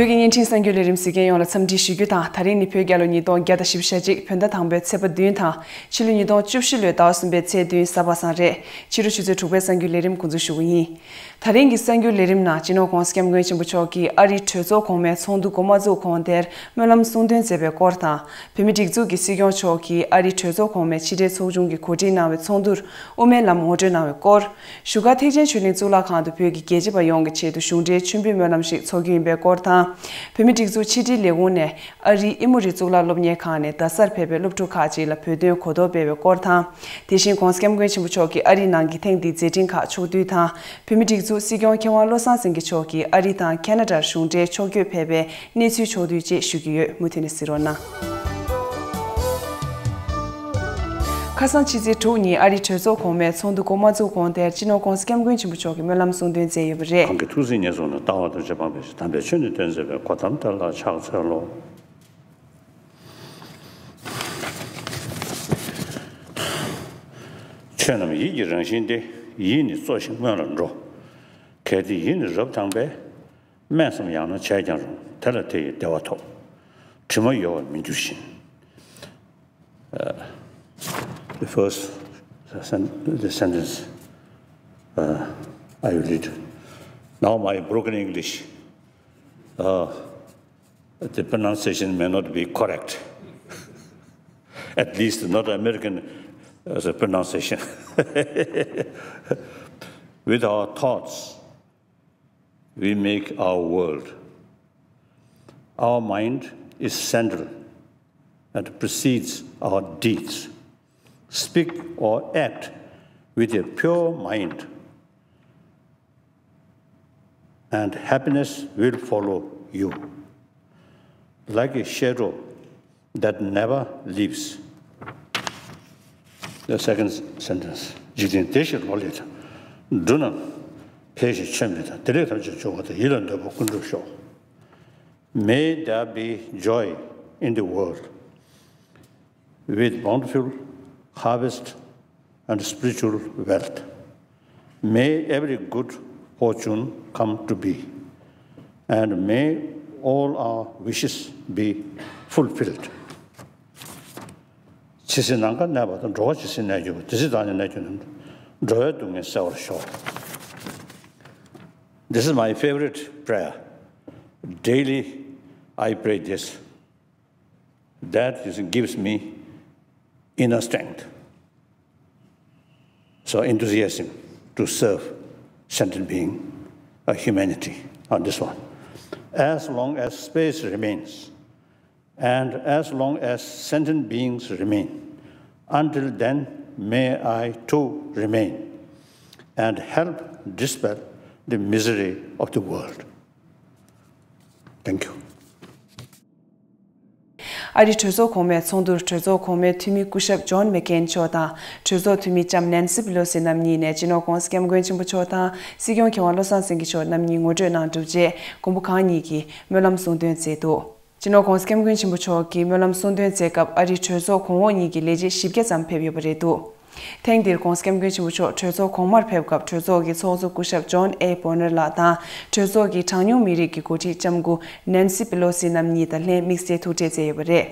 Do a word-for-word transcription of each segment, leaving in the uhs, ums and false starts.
བོད་ཀྱི་བརྙན་འཕྲིན་གསར་འགྱུར་ལས་རིམ་གཟིགས་མཁན་ཡོངས་ལ་འཚམས་འདྲི་ཞུ་རྒྱུ་དང་། ད་རིང་ནི་བོད་རྒྱལ་ལོ་ཉིས་སྟོང་བརྒྱ་དང་བཞི་བཅུ་ཞེ་གཅིག་བོད་ཟླ་དང་པོའི་ཚེས་པ་བདུན་དང་ཕྱི་ལོ་ཉིས་སྟོང་བཅུ་བཞི་ལོའི་ཟླ་བ་གསུམ་པའི་ཚེས་བདུན་གཟའ་པ་སངས་རེད། ཕྱི་ལོ་ཆུ་ཚོད་དྲུག་པའི་གསར་འགྱུར་ལས་རིམ་འགོ་འཛུགས་ཞུ་གི་ཡིན། ད་རིང་གི་གསར་འགྱུར་ལས་རིམ་ནང་སྤྱི་ནོར་༸གོང་ས་༸སྐྱབས་མགོན་ཆེན་པོ་མཆོག་གིས་ཨ་རིའི་གྲོས་ཚོགས་གོང་མའི་ཚོགས་འདུ་འགོ་མ་བཙུགས་གོང་དེར་སྨོན་ལམ་གསུང་འདོན་མཛད་པའི་སྐོར་དང་། བོད་མིའི་སྒྲིག་འཛུགས་ཀྱི་སྲིད་སྐྱོང་མཆོག་གིས་ཨ་རིའི་གྲོས་ཚོགས་གོང་མའི་ཕྱི་དྲིལ་ཚོགས་ཆུང་གིས་གོ་སྒྲིག་གནང་བའི་ཚོགས་འདུར་དབུ་མའི་ལམ་ངོ་སྤྲོད་གནང་བའི་སྐོར། བཞུགས་སྒར་ཐེག་ཆེན་ཆོས་གླིང་གཙུག་ལག་ཁང་དུ་བོད་ཀྱི་རྒྱལ་གཅེས་པ་ཡོངས་ཀྱི་ཆེད་དུ་གཞུང་འབྲེལ་མཆོད་འབུལ་སྨོན་ལམ་ཞིག་འཚོགས་རྒྱུ་ཡིན་པའི་སྐོར་དང་། བོད་མིའི་སྒྲིག་འཛུགས་ཕྱི་དྲིལ་ལས་ཁུངས་ནས་ཨ་རིའི་ཨི་མོ་རི་གཙུག་ལག་སློབ་གཉེར་ཁང་ནས་རྡ་སར་ཕེབས་པའི་སློབ་ཕྲུག་ཁག་ཅིག་ལ་བོད་དོན་གོ་རྟོགས་སྤེལ་བའི་སྐོར་དང་། དེ་བཞིན་༸གོང་ས་༸སྐྱབས་མགོན་ཆེན་པོ་མཆོག་གིས་ཨ་རིའི་ནང་གི་ཐེངས་འདིའི་མཛད་འཕྲིན་ཁག་ཕྱོགས་བསྡུས་དང་། བོད་མིའི་སྒྲིག་འཛུགས་སྲིད་སྐྱོང་མཁས་དབང་བློ་བཟང་སེང་གེ་མཆོག་གིས་ཨ་རི་དང་ཁེ་ན་ཌར་གཞུང་འབྲེལ་ཕྱོགས་བསྐྱོད་ཕེབས་པའི་གནས་ཚུལ་ཕྱོགས་བསྡུས་བཅས་ཞུ་གི་ཡོད། མུ་མཐུད་ནས་གཟིགས་རོགས་གནང་། ཁ་སང་ཕྱི་ཚེས་དྲུག་ཉིན་ཨ་རིའི་གྲོས་ཚོགས་གོང་མའི་ཚོགས་འདུ་འགོ་མ་བཙུགས་གོང་དེར་སྤྱི་ནོར་༸གོང་ས་༸སྐྱབས་མགོན་ཆེན་པོ་མཆོག་གིས་སྨོན་ལམ་གསུང་འདོན་མཛད་ཡོད་པ་རེད། གང་གི་ཐུགས་སྲས་ཉེར་བཟུང་ནས། ལྟ་བ་ཐམས་ཅད་སྤངས་པའི་ཕྱིར། དམ་པའི་ཆོས་ནི་སྟོན་མཛད་པའི། གོ་ཏམ་དེ་ལ་ཕྱག་འཚལ་ལོ། ཆོས་རྣམས་ཡིད་ཀྱི་རང་བཞིན་ཏེ། ཡིད་ནི་གཙོ་ཞིང་སྔོན་ལ་འགྲོ། གལ་ཏེ་ཡིད་ནི་རབ་དྭངས་པས། སྨྲས་སམ་ཡང་ན་བྱས་ཀྱང་རུང་། དེ་ལ་དེ་ཡི་བདེ་བ་ཐོབ། དྲི་མ་ཡོད་པར་མི་འགྱུར་ཞིང་། The first sen- the sentence, uh, I will read. Now my broken English. Uh, the pronunciation may not be correct. At least not American, uh, pronunciation. With our thoughts, we make our world. Our mind is central and precedes our deeds. Speak or act with a pure mind, and happiness will follow you like a shadow that never leaves. The second sentence. འཇིག་རྟེན་བདེ་ཞིང་ལོ་ལེགས་དང་། འབྲུ་རྣམས་འཕེལ་ཞིང་ཆད་མེད་དང་། བདེ་ལེགས་ཐམས་ཅད་འབྱུང་བ་དང་། ཡིད་ལ་འདོད་པ་ཀུན་འགྲུབ་ཤོག། May there be joy in the world with bountiful harvest and spiritual wealth. May every good fortune come to be, and may all our wishes be fulfilled. ཇི་སྲིད་ནམ་མཁའ་གནས་པ་དང་། འགྲོ་བ་ཇི་སྲིད་གནས་གྱུར་པ། དེ་སྲིད་བདག་ནི་གནས་གྱུར་ནས། འགྲོ་བའི་སྡུག་བསྔལ་སེལ་བར་ཤོག། This is my favorite prayer. Daily I pray this. That is, gives me inner strength. So enthusiasm to serve sentient being, uh, humanity on this one. As long as space remains, and as long as sentient beings remain, until then may I too remain and help dispel the misery of the world. Thank you. ཨ་རིའི་གྲོས་ཚོགས་གོང་མའི་ཚོགས་འདུར་གྲོས་ཚོགས་གོང་མའི་འཐུས་མི་སྐུ་ཞབས་ཇོན་མེག་ཀེན་མཆོག་དང་གྲོས་ཚོགས་འཐུས་མི་ལྕམ་ནེན་སི་པི་ལོ་སི་རྣམ་གཉིས་ནས་སྤྱི་ནོར་༸གོང་ས་༸སྐྱབས་མགོན་ཆེན་པོ་མཆོག་དང་སྲིད་སྐྱོང་མཁས་དབང་བློ་བཟང་སེང་གེ་མཆོག་རྣམ་གཉིས་ངོ་སྤྲོད་གནང་གྲུབ་རྗེས། མགོན་པོ་གང་ཉིད་ཀྱིས་སྨོན་ལམ་གསུང་འདོན་མཛད་འདུག། སྤྱི་ནོར་༸གོང་ས་༸སྐྱབས་མགོན་ཆེན་པོ་མཆོག་གིས་སྨོན་ལམ་གསུང་འདོན་མཛད་སྐབས། ཨ་རིའི་གྲོས་ཚོགས་གོང་འོག་གཉིས་ཀྱི་ལས་བྱེད་བཞི་བརྒྱ་ཙམ་ཕེབས་ཡོད་པ་རེད་འདུག། ཐེངས་འདིར་༸གོང་ས་༸སྐྱབས་མགོན་ཆེན་པོ་མཆོག་གྲོས་ཚོགས་གོང་མར་ཕེབས་སྐབས། གྲོས་ཚོགས་ཀྱི་ཚོགས་གཙོ་སྐུ་ཞབས་ཇོན་ཨེ་བོ་ནར་ལགས་དང་། གྲོས་ཚོགས་ཀྱི་གྲངས་ཉུང་མི་རིགས་ཀྱི་འགོ་ཁྲིད་ལྕམ་སྐུ་ནེན་སི་པེ་ལོ་སི་རྣམ་གཉིས་དང་ལྷན་དམིགས་བསལ་ཐུག་འཕྲད་མཛད་ཡོད་པ་རེད།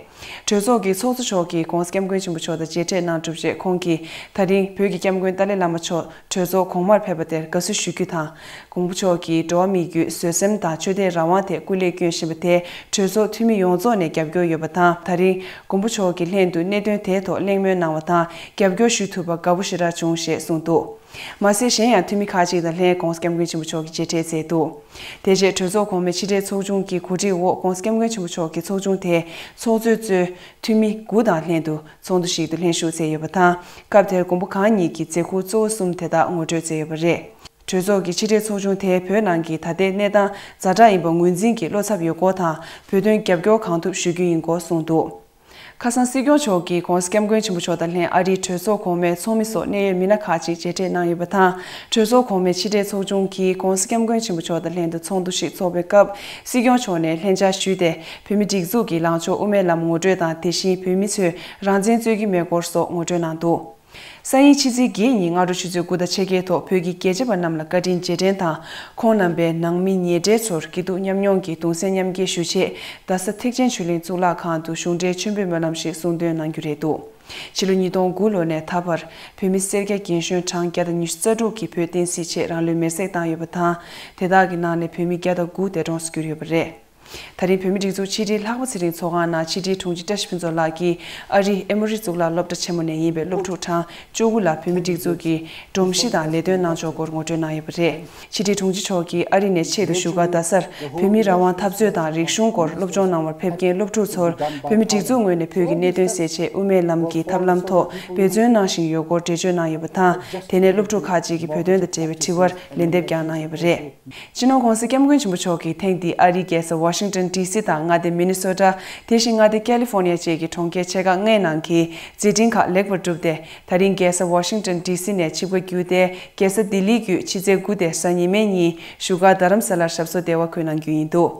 གྲོས་ཚོགས་ཀྱི་ཚོགས་གཙོ་མཆོག་གིས་༸གོང་ས་༸སྐྱབས་མགོན་ཆེན་པོ་མཆོག་དང་མཇལ་འཕྲད་གནང་གྲུབ་རྗེས། ཁོང་གིས་ད་རིང་བོད་ཀྱི་སྐྱབས་མགོན་ཏཱ་ལའི་བླ་མ་མཆོག་གྲོས་ཚོགས་གོང་མར་ཕེབས་པ་དེར་དགའ་བསུ་ཞུ་རྒྱུ་དང་། མགོན་པོ་མཆོག་གིས་འགྲོ་བ་མིའི་རྒྱུད། བཟོད་སེམས་དང་ཆོས་དད་རང་དབང་ཐད་སྐུ་ལས་བསྐྱོན་བཞིན་པ་དེར་གྲོས་ཚོགས་འཐུས་མི་ཡོངས་རྫོགས་ནས་རྒྱབ་སྐྱོར་ཡོད་པ་དང་། ད་རིང་མགོན་པོ་མཆོག་གི་ལྷན་དུ་གནད་དོན་དེའི་ཐོག་གླེང་མོལ་གནང་བ་དང་རྒྱབ་སྐྱོར་ཞུ་ཐུབ་པར་དགའ་པོ་ཞེ་དྲག་བྱུང་ཞེས་གསུངས་འདུག། མ་ཟད། གཞན་ཡང་འཐུས་མི་ཁག་ཅིག་དང་ལྷན་༸གོང་ས་༸སྐྱབས་མགོན་ཆེན་པོ་མཆོག་གིས་མཇལ་འཕྲད་མཛད་འདུག། དེ་རྗེས་གྲོས་ཚོགས་གོང་མའི་ཕྱི་དྲིལ་ཚོགས་ཆུང་གི་གོ་སྒྲིག་འོག་༸གོང་ས་༸སྐྱབས་མགོན་ཆེན་པོ་མཆོག་གིས་ཚོགས་ཆུང་དེའི་ཚོགས་གཙོས་གཙོས་འཐུས་མི་དགུ་དང་ལྷན་དུ་ཚོགས་འདུ་ཞིག་ཏུ་ལྷན་ཞུགས་མཛད་ཡོད་པ་དང་། སྐབས་དེར་མགོན་པོ་གང་ཉིད་ཀྱིས་མཛད་ཁུར་གཙོ་བོ་གསུམ་དེ་དག་ངོ་སྤྲོད་མཛད་ཡོད་པ་རེད། གྲོས་ཚོགས་ཀྱི་ཕྱི་དྲིལ་ཚོགས་ཆུང་དེས་བོད་ནང་གི་ད་ལྟའི་གནས་སྟངས་ཛ་དྲག་ཡིན་པ་ངོས་འཛིན་གྱིས་བློ་འཚབ་ཡོད་སྐོར་དང་། བོད་དོན་རྒྱབ་སྐྱོར་གང་ཐུབ་ཞུ་རྒྱུ་ཡིན་སྐོར་གསུངས་འདུག། ཁ་སང་སྲིད་སྐྱོང་མཆོག་གིས་༸གོང་ས་༸སྐྱབས་མགོན་ཆེན་པོ་མཆོག་དང་ལྷན་ཨ་རིའི་གྲོས་ཚོགས་གོང་མའི་ཚོགས་མི་སོགས་གནད་ཡོད་མི་སྣ་ཁག་ཅིག་མཇལ་འཕྲད་གནང་ཡོད་པ་དང་། གྲོས་ཚོགས་གོང་མའི་ཕྱི་དྲིལ་ཚོགས་ཆུང་གིས་༸གོང་ས་༸སྐྱབས་མགོན་ཆེན་པོ་མཆོག་དང་ལྷན་དུ་ཚོགས་འདུ་ཞིག་འཚོགས་པའི་སྐབས། སྲིད་སྐྱོང་མཆོག་ནས་ལྷན་བཅར་ཞུས་ཏེ། བོད་མིའི་སྒྲིག་འཛུགས་ཀྱི་ལངས་ཕྱོགས་དབུ་མའི་ལམ་ངོ་སྤྲོད་དང་། དེ་བཞིན་བོད་མི་ཚོས་རང་བཙན་རྩོད་ཀྱི་མེད་སྐོར་སོགས་ངོ་སྤྲོད་གནང་འདུག། སང་ཉིན་ཕྱི་ཚེས་བརྒྱད་ཉིན་སྔ་དྲོ་ཆུ་ཚོད་དགུ་དང་ཕྱེད་ཀའི་ཐོག་བོད་ཀྱི་རྒྱལ་གཅེས་པ་རྣམས་ལ་བཀའ་དྲིན་རྗེས་དྲན་དང་། ཁོང་རྣམ་པའི་ནང་མི་ཉེ་འབྲེལ་ཚོར་སྐྱིད་སྡུག་མཉམ་མྱོང་གིས་གདུང་སེམས་མཉམ་སྐྱེད་ཞུ་ཆེད། རྡ་ས་ཐེག་ཆེན་ཆོས་གླིང་གཙུག་ལག་ཁང་དུ་གཞུང་འབྲེལ་མཆོད་འབུལ་སྨོན་ལམ་ཞིག་གསུང་འདོན་གནང་རྒྱུ་རེད་འདུག་ཕྱི་ལོ་ཉིས་སྟོང་དགུ་ལོ་ནས་ད་བར་བོད་མི་སེར་སྐྱ་རྒན་གཞོན་གྲངས་བརྒྱ་དང་ཉི་ཤུ་རྩ་དྲུག་གིས་བོད་བསྟན་སྲིད་ཆེད་རང་ལུས་མེར་སྲེག་བཏང་ཡོད་པ་དང་། དེ་དག་གི་ནང་ནས་བོད་མི་བརྒྱ་དང་དགུ་འདས་གྲོངས་སུ་གྱུར་ཡོད་པ་རེད། ད་རིང་བོད་མིའི་སྒྲིག་འཛུགས་ཕྱི་དྲིལ་ལྷག་པ་ཚེ་རིང་ཚོགས་ཁང་ནང་ཕྱི་དྲིལ་དྲུང་ཆེ་བཀྲ་ཤིས་ཕུན་ཚོགས་ལགས་ཀྱིས་ཨ་རིའི་ཨེ་མོ་རི་གཙུག་ལག་སློབ་གྲྭ་ཆེན་མོ་ནས་ཡིན་པའི་སློབ་ཕྲུག་གྲངས་བཅུ་དགུ་ལ་བོད་མིའི་སྒྲིག་འཛུགས་ཀྱི་སྒྲོམ་གཞི་དང་ལས་དོན་གནང་ཕྱོགས་སྐོར་ངོ་སྤྲོད་གནང་ཡོད་པ་རེད། ཕྱི་དྲིལ་དྲུང་ཆེ་མཆོག་གིས་ཨ་རི་ནས་ཆེད་དུ་བཞུགས་སྒར་རྡ་སར་བོད་མིའི་རང་དབང་འཐབ་རྩོད་དང་རིག་གཞུང་སྐོར་སློབ་སྦྱོང་གནང་བར་ཕེབས་མཁན་སློབ་ཕྲུག་ཚོར་བོད་མིའི་སྒྲིག་འཛུགས་ངོས་ནས་བོད་ཀྱི་གནད་དོན་སེལ་ཆེད་དབུ་མའི་ལམ་གྱི་ཐབས་ལམ་ཐོག་འབད་བརྩོན་གནང་བཞིན་ཡོད་སྐོར་འགྲེལ་བརྗོད་གནང་ཡོད་པ་དང་། དེ་ནས་སློབ་ཕྲུག་ཁག་ཅིག་གིས་བོད་དོན་དང་འབྲེལ་བའི་དྲི་བར་ལན་འདེབས་ཀྱང་གནང་ཡོད་པ་རེད། སྤྱི་ནོར་༧གོང་ས་༧སྐྱབས་མགོན་ཆེན་པོ་མཆོག་གིས་ཐེངས་འདིའི་ཨ་རིའི་རྒྱལ་ས་ཝ་ཤིང་ཏོན་ཌི་སི་དང་མངའ་སྡེ་མི་ནི་སོ་ཊ། དེ་བཞིན་མངའ་སྡེ་ཀ་ལི་ཧྥོར་ནི་ཡ་བཅས་ཀྱི་གྲོང་ཁྱེར་ཆེ་ཁག་ལྔའི་ནང་གི་མཛད་འཕྲིན་ཁག་ལེགས་པར་གྲུབ་སྟེ། ད་རིང་རྒྱལ་ས་ཝ་ཤིང་ཏོན་ཌི་སི་ནས་ཆིབས་ཁ་བསྒྱུར་ཏེ། རྒྱལ་ས་ལྡི་ལི་བརྒྱུད་ཕྱི་ཚེས་དགུ་སྟེ་གཟའ་ཉི་མའི་ཉིན་བཞུགས་སྒར་རྡ་རམ་ས་ལར་ཞབས་སོར་བདེ་བར་འཁོད་གནང་རྒྱུ་ཡིན་འདུག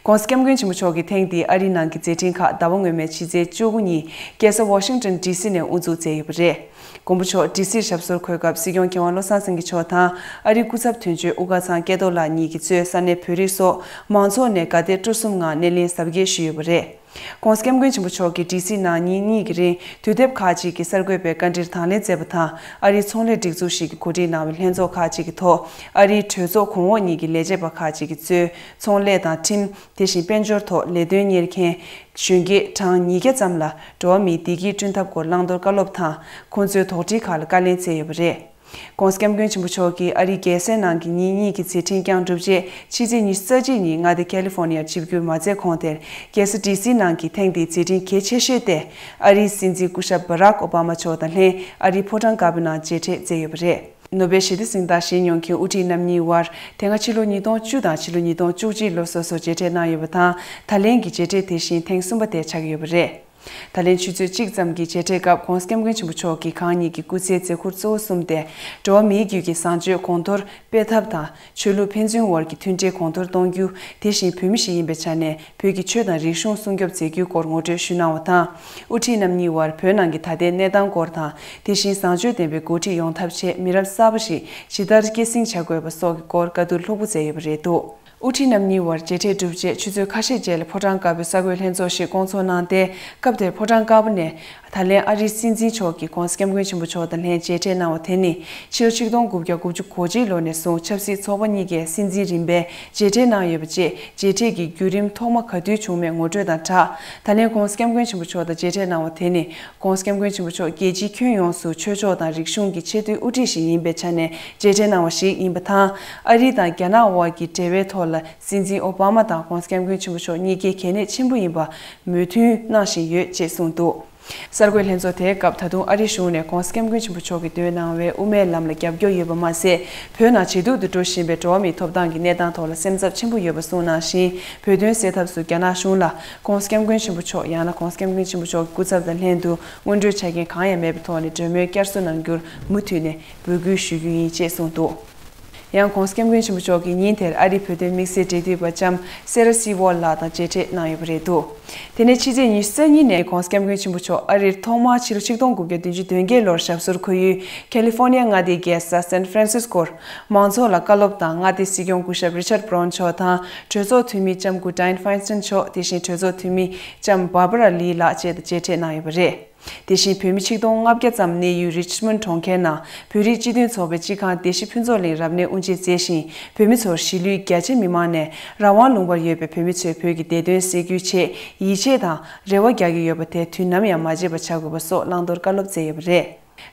༸གོང་ས་༸སྐྱབས་མགོན་ཆེན་པོ་མཆོག་གིས་ཐེངས་འདིའི་ཨ་རིའི་ནང་གི་མཛད་འཕྲིན་ཁག་ཟླ་བ་སྔོན་མའི་ཕྱི་ཚེས་བཅུ་དགུ་ཉིན་རྒྱལ་ས་ཝ་ཤིང་ཏོན་ཌི་སི་ནས་དབུ་འཛུགས་མཛད་ཡོད་པ་རེད། མགོན་པོ་མཆོག་ཌི་སིར་ཞབས་སོར་འཁོད་སྐབས་སྲིད་སྐྱོང་མཁས་དབང་བློ་བཟང་སེང་གེ་མཆོག་དང་ཨ་རིའི་སྐུ་ཚབ་དོན་གཅོད་དབུ་དཀར་ཚང་སྐལ་རྡོར་ལགས་གཉིས་ཀྱིས་གཙོས་ས་གནས་བོད་རིགས་སོགས་མང་ཚོགས་ནས་དགའ་དད་སྤྲོ་གསུམ་ངང་སྣེ་ལེན་གཟབ་རྒྱས་ཞུས་ཡོད་པ་རེད། ༸གོང་ས་༸སྐྱབས་མགོན་ཆེན་པོ་མཆོག་གིས་ཌི་སི་ནང་ཉིན་གཉིས་ཀྱི་རིང་དུས་དེབ་ཁག་ཅིག་གི་གསར་འགོད་པའི་བཀའ་འདྲིར་དང་ལེན་མཛད་པ་དང་། ཨ་རིའི་ཚོང་ལས་སྒྲིག་འཛུགས་ཤིག་གིས་གོ་སྒྲིག་གནང་བའི་ལྷན་ཚོགས་ཁག་ཅིག་གི་ཐོག་ཨ་རིའི་གྲོས་ཚོགས་གོང་འོག་གཉིས་ཀྱི་ལས་བྱེད་པ་ཁག་ཅིག་གིས་གཙོས་ཚོང་ལས་དང་ཁྲིམས། དེ་བཞིན་དཔལ་འབྱོར་ཐོག་ལས་དོན་གཉེར་མཁན་གཞོན་སྐྱེས་གྲངས་ཉིས་བརྒྱ་ཙམ་ལ་འགྲོ་བ་མིའི་བདེ་སྐྱིད་བསྐྲུན་ཐབས་སྐོར་བླང་དོར་བཀའ་སློབ་དང་། ཁོང་ཚོའི་དོགས་འདྲིའི་ཁག་ལ་བཀའ་ལན་སྩལ་ཡོད་པ་རེད། ༸གོང་ས་༸སྐྱབས་མགོན་ཆེན་པོ་མཆོག་གིས་ཨ་རིའི་རྒྱལ་སའི་ནང་གི་ཉིན་གཉིས་ཀྱི་མཛད་འཕྲིན་བསྐྱངས་གྲུབ་རྗེས། ཕྱི་ཚེས་ཉི་ཤུ་རྩ་གཅིག་ཉིན་མངའ་སྡེ་ཀ་ལི་ཧྥོར་ནི་ཡར་ཆིབས་བསྒྱུར་མ་མཛད་གོང་དེར། རྒྱལ་ས་ཌི་སིའི་ནང་གི་ཐེངས་འདིའི་མཛད་འཕྲིན་གལ་ཆེ་ཤོས་དེ། ཨ་རིའི་སྲིད་འཛིན་སྐུ་ཞབས་བྷ་རག་ཨོ་བྷ་མ་མཆོག་དང་ལྷན་ཨ་རིའི་ཕོ་བྲང་དཀར་པོའི་ནང་མཇལ་འཕྲད་མཛད་ཡོད་པ་རེད། ནོ་བེལ་ཞི་བདེ་གཟེངས་རྟགས་བཞེས་མྱོང་མཁན་དབུ་ཁྲིད་རྣམ་གཉིས་དབར། དེ་སྔ་ཕྱི་ལོ་ཉིས་སྟོང་བཅུ་དང་ཕྱི་ལོ་ཉིས་སྟོང་བཅུ་གཅིག་ལོ་སོ་སོར་མཇལ་འཕྲད་གནང་ཡོད་པ་དང་། ད་ལན་གྱི་མཇལ་འཕྲད་དེ་བཞིན་ཐེངས་གསུམ་པ་དེ་ཆགས་ཀྱི་ཡོད་པ་རེད། ད་ལན་ཆུ་ཚོད་གཅིག་ཙམ་གྱི་མཇལ་འཕྲད་སྐབས་༸གོང་ས་༸སྐྱབས་མགོན་ཆེན་པོ་མཆོག་གིས་གང་ཉིད་ཀྱི་སྐུ་ཚེའི་མཛད་ཁུར་གཙོ་བོ་གསུམ་སྟེ། འགྲོ་བ་མིའི་རྒྱུད་ཀྱི་བཟང་སྤྱོད་གོང་མཐོར་སྤེལ་ཐབས་དང་། ཆོས་ལུགས་ཕན་ཚུན་དབར་གྱི་མཐུན་སྒྲིལ་གོང་མཐོར་གཏོང་རྒྱུ། དེ་བཞིན་བོད་མི་ཞིག་ཡིན་པའི་ཆ་ནས། བོད་ཀྱི་ཆོས་དང་རིག་གཞུང་སྲུང་སྐྱོབ་མཛད་རྒྱུའི་སྐོར་ངོ་སྤྲོད་ཞུས་གནང་བ་དང་། དབུ་ཁྲིད་རྣམ་གཉིས་དབར་བོད་ནང་གི་ད་ལྟའི་གནས་སྟངས་སྐོར་དང་། དེ་བཞིན་བཟང་སྤྱོད་ལྡན་པའི་འགོ་ཁྲིད་ཡོང་ཐབས་ཆེད་མི་རབས་གསར་པ་ཞིག་ཇི་ལྟར་སྐྱེད་སྲིང་བྱ་དགོས་པ་སོགས་ཀྱི་སྐོར་བཀའ་བསྡུར་ལྷུག་པོ་མཛད་ཡོད་པ་རེད་འདུག་དབུ་ཁྲིད་རྣམ་གཉིས་དབར་མཇལ་འཕྲད་གྲུབ་རྗེས་ཆུ་ཚོད་ཁ་ཤས་རྗེས་ལ་ཕོ་བྲང་དཀར་པོའི་གསར་འགོད་ལྷན་ཚོགས་ཤིག་བསྐོང་ཚོགས་གནང་སྟེ། སྐབས་དེར་ཕོ་བྲང་དཀར་པོ་ནས། ད་ལན་ཨ་རིའི་སྲིད་འཛིན་མཆོག་གིས་༸གོང་ས་༸སྐྱབས་མགོན་ཆེན་པོ་མཆོག་དང་ལྷན་མཇལ་འཕྲད་གནང་བ་དེ་ནི། ཕྱི་ལོ་ཆིག་སྟོང་དགུ་བརྒྱ་དགུ་བཅུ་གོ་གཅིག་ལོ་ནས་བཟུང་ཆབ་སྲིད་ཚོགས་པ་གཉིས་ཀའི་སྲིད་འཛིན་རིམ་པས་མཇལ་འཕྲད་གནང་ཡོད་པ་བཅས། མཇལ་འཕྲད་ཀྱི་བརྒྱུད་རིམ་ཐོག་མ་ག་དུས་བྱུང་མེད་ངོ་སྤྲོད་དང་སྦྲགས། ད་ལན་༸གོང་ས་༸སྐྱབས་མགོན་ཆེན་པོ་མཆོག་དང་མཇལ་འཕྲད་གནང་བ་དེ་ནི། ༸གོང་ས་༸སྐྱབས་མགོན་ཆེན་པོ་མཆོག་རྒྱལ་སྤྱིའི་ཁྱོན་ཡོངས་སུ་ཆོས་ཕྱོགས་དང་རིག་གཞུང་གི་ཆེས་མཐོའི་དབུ་ཁྲིད་ཞིག་ཡིན་པའི་ཆ་ནས་མཇལ་འཕྲད་གནང་བ་ཞིག་ཡིན་པ་དང་། ཨ་རི་དང་རྒྱ་ནག་དབར་གྱི་འབྲེལ་བའི་ཐོག་ལ། སྲིད་འཛིན་ཨོ་བྷ་མ་དང་༸གོང་ས་༸སྐྱབས་མགོན་ཆེན་པོ་མཆོག་གཉིས་ཀས་གལ་གནད་ཆེན་པོ་ཡིན་པ་མོས་མཐུན་གནང་བཞིན་ཡོད་ཅེས་གསུངས་འདུག་གསར་འགོད་ལྷན་ཚོགས་དེའི་སྐབས། ད་དུང་ཨ་རིའི་གཞུང་ནས་༸གོང་ས་༸སྐྱབས་མགོན་ཆེན་པོ་མཆོག་གིས་འདོན་གནང་བའི་དབུ་མའི་ལམ་ལ་རྒྱབ་སྐྱོར་ཡོད་པ་མ་ཟད། བོད་ནང་ཇེ་སྡུག་ཏུ་འགྲོ་བཞིན་པའི་འགྲོ་བ་མིའི་ཐོབ་ཐང་གི་གནས་སྟངས་ཐོག་ལ་སེམས་འཚབ་ཆེན་པོ་ཡོད་པ་གསུངས་གནང་ཞིང་། བོད་དོན་སེལ་ཐབས་སུ་རྒྱ་ནག་གཞུང་ལ་༸གོང་ས་༸སྐྱབས་མགོན་ཆེན་པོ་མཆོག་ཡང་ན་༸གོང་ས་༸སྐྱབས་མགོན་ཆེན་པོ་མཆོག་གི་སྐུ་ཚབ་དང་ལྷན་དུ་སྔོན་འགྲོའི་ཆ་རྐྱེན་གང་ཡང་མེད་པའི་ཐོག་ནས་གྲོས་མོལ་བསྐྱར་གསོ་གནང་རྒྱུར་མུ་མཐུད་ནས་འབོད་སྐུལ་ཞུ་རྒྱུ་ཡིན་ཅེས་གསུངས་འདུག་ཡང་༸གོང་ས་༸སྐྱབས་མགོན་ཆེན་པོ་མཆོག་གིས་ཉིན་དེར་ཨ་རིའི་བོད་དོན་དམིགས་བསལ་འབྲེལ་མཐུད་པ་ལྕམ་སེ་ར་སི་ཝོལ་ལགས་དང་མཇལ་འཕྲད་གནང་ཡོད་པ་རེད་འདུག་དེ་ནས་ཕྱི་ཚེས་ཉི་ཤུ་རྩ་གཉིས་ཉིན་༸གོང་ས་༸སྐྱབས་མགོན་ཆེན་པོ་མཆོག་ཨ་རིར་ཐོག་མར་ཕྱི་ལོ་ཆིག་སྟོང་དགུ་བརྒྱ་བདུན་ཅུ་དོན་བརྒྱད་ལོར་ཞབས་སོར་འཁོད་ཡུལ་ཁ་ལི་ཧྥོ་ནི་ཡ་མངའ་སྡེའི་རྒྱལ་ས་སན་ཧྥ་རན་སིས་ཀོར་མང་ཚོགས་ལ་བཀའ་སློབ་དང་མངའ་སྡེ་སྲིད་སྐྱོང་སྐུ་ཞབས་རི་ཆར་བྷ་རོན་མཆོག་དང་གྲོས་ཚོགས་འཐུས་མི་ལྕམ་སྐུ་ཌའིན་ཧྥ་ཡིན་སྟན་མཆོག་དེ་བཞིན་གྲོས་ཚོགས་འཐུས་མི་ལྕམ་བྷར་བྷ་ར་ལི་ལགས་བཅས་དང་མཇལ་འཕྲད་གནང་ཡོད་པ་རེད། དེ་བཞིན་བོད་མི་ཆིག་སྟོང་ལྔ་བརྒྱ་ཙམ་གནས་ཡུལ་རི་ཆི་མོན་གྲོང་ཁྱེར་ནང་བོད་རིགས་སྤྱི་མཐུན་ཚོགས་པའི་སྤྱི་ཁང་བདེ་སྐྱིད་ཕུན་ཚོགས་གླིང་རབ་གནས་དབུ་འབྱེད་མཛད་ཞིང་། བོད་མི་ཚོར་གཞིས་ལུས་རྒྱ་ཆེ་མི་མང་ནས་རང་དབང་ལུང་པར་ཡོད་པའི་བོད་མི་ཚོས་བོད་ཀྱི་བདེ་དོན་སེལ་རྒྱུའི་ཆེད་ཡིད་ཆེས་དང་རེ་བ་རྒྱག་གི་ཡོད་པ་དེ་དུས་ནམ་ཡང་མ་བརྗེད་པ་བྱ་དགོས་པ་སོགས་བླང་དོར་བཀའ་སློབ་སྩལ་ཡོད་པ་རེད།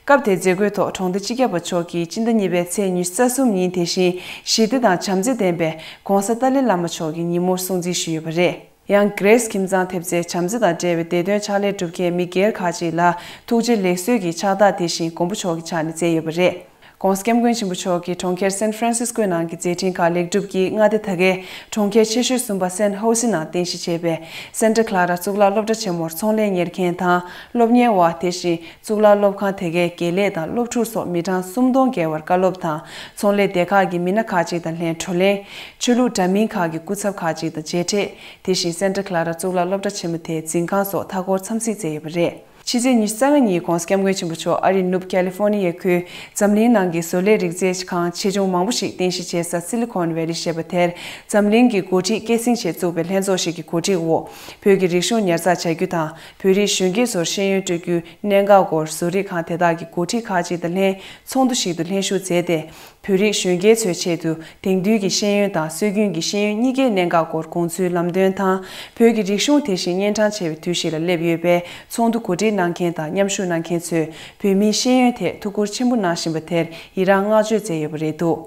སྐབས་དེའི་མཛད་སྒོའི་ཐོག་གྲོང་སྡེ་སྤྱི་ཁྱབ་པ་མཆོག་གིས་སྤྱི་ཟླ་གཉིས་པའི་ཚེས་ཉི་ཤུ་རྩ་གསུམ་ཉིན་དེ་བཞིན་ཞི་བདེ་དང་བྱམས་བརྩེ་ལྡན་པའི་༸གོང་ས་ཏཱ་ལའི་བླ་མ་མཆོག་གི་ཉིན་མོར་སྲུང་བརྩི་ཞུས་ཡོད་པ་རེད། ཡང་། གྷི་རེ་སི་ཁྱིམ་ཚང་ཐེབས་རྩའི་བྱམས་བརྩེ་དང་འབྲེལ་བའི་བདེ་དོན་ཕྱག་ལས་སྒྲུབ་མཁན་མི་སྒེར་ཁག་ཅིག་ལ་ཐུགས་རྗེ་ལེགས་གསོལ་གྱི་ཕྱག་རྟགས་དེ་བཞིན་མགོན་པོ་མཆོག་གི་ཕྱག་ནས་མཛད་ཡོད་པ་རེད། ༸གོང་ས་༸སྐྱབས་མགོན་ཆེན་པོ་མཆོག་གིས་གྲོང་ཁྱེར་སན་ཧྥ་རན་སིས་ཀོའི་ནང་གི་མཛད་འཕྲིན་ཁག་ལེགས་གྲུབ་ཀྱིས་མངའ་སྡེ་དར་གའི་གྲོང་ཁྱེར་ཆེ་ཤོས་གསུམ་པ་སན་ཧོ་སི་ནང་རྟེན་གཞི་བྱས་པའི་སན་ཊ་ཁ་ལ་ར་གཙུག་ལག་སློབ་གྲྭ་ཆེན་མོར་ཚོང་ལས་གཉེར་མཁན་དང་སློབ་གཉེར་བ་དེ་བཞིན། གཙུག་ལག་སློབ་ཁང་དེ་གའི་དགེ་ལས་དང་སློབ་ཕྲུག་སོགས་མི་གྲངས་སུམ་སྟོང་བརྒལ་བར་བཀའ་སློབ་དང་། ཚོང་ལས་སྡེ་ཁག་གི་མི་སྣ་ཁག་ཅིག་དང་ལྷན་བགྲོ་གླེང་། ཆོས་ལུགས་འདྲ་མིན་ཁག་གི་སྐུ་ཚབ་ཁག་ཅིག་དང་མཇལ་འཕྲད། དེ་བཞིན་སན་ཊ་ཁ་ལ་ར་གཙུག་ལག་སློབ་གྲྭ་ཆེན་མོ་དེའི་འཛིན་ཁང་སོགས་མཐའ་འཁོར་འཚམས་གཟིགས་མཛད་ཡོད་པ་རེད། ཕྱི་ཚེས་ཉི་ཤུ་རྩ་ལྔ་ཉིན་༧གོང་ས་༧སྐྱབས་མགོན་ཆེན་པོ་མཆོག་ཨ་རིའི་ནུབ་ཀ་ལི་ཧྥོ་ནི་ཡའི་ཁུལ་འཛམ་གླིང་ནང་གི་བཟོ་ལས་རིག་རྩལ་ཁང་ཆེ་ཆུང་མང་པོ་ཞིག་རྟེན་གཞི་བྱས་ས་སི་ལི་ཀོན་ཝེ་ལི་ཞེས་པ་དེར་འཛམ་གླིང་གི་འགོ་ཁྲིད་སྐྱེད་སྲིང་ཆེད་བཙུགས་པའི་ལྷན་ཚོགས་ཤིག་གི་གོ་སྒྲིག་འོག་བོད་ཀྱི་རིག་གཞུང་ཉར་ཚགས་བྱ་རྒྱུ་དང་བོད་རིགས་གཞོན་སྐྱེས་ཚོར་ཤེས་ཡོན་སྤྲོད་རྒྱུའི་གནད་འགག་སྐོར་བཟོ་རིག་ཁང་དེ་དག་གི་འགོ་ཁྲིད་ཁག་ཅིག་དང་ལྷན་ཚོགས་འདུ་ཞིག་ཏུ་ལྷན་ཞུགས་མཛད་དེ། བོད་རིགས་གཞོན་སྐྱེས་ཚོའི་ཆེད་དུ་དེང་དུས་ཀྱི་ཤེས་ཡོན་དང་སྲོལ་རྒྱུན་གྱི་ཤེས་ཡོན་གཉིས་ཀའི་གནད་འགག་སྐོར་དགོངས་ཚུལ་ལམ་སྟོན་དང་། བོད་ཀྱི་རིག་གཞུང་དེ་བཞིན་གཉན་འཕྲང་ཆེ་བའི་དུས་ཤིག་ལ་སླེབས་ཡོད་པས། ཚོགས་འདུ་གོ་སྒྲིག་གནང་མཁན་དང་མཉམ་ཞུགས་གནང་མཁན་ཚོས་བོད་མིའི་ཤེས་ཡོན་ཐད་ཐུགས་ཁུར་ཆེན་པོ་གནང་བཞིན་པ་དེར་ཡི་རངས་བསྔགས་བརྗོད་མཛད་ཡོད་པ་རེད་འདུག་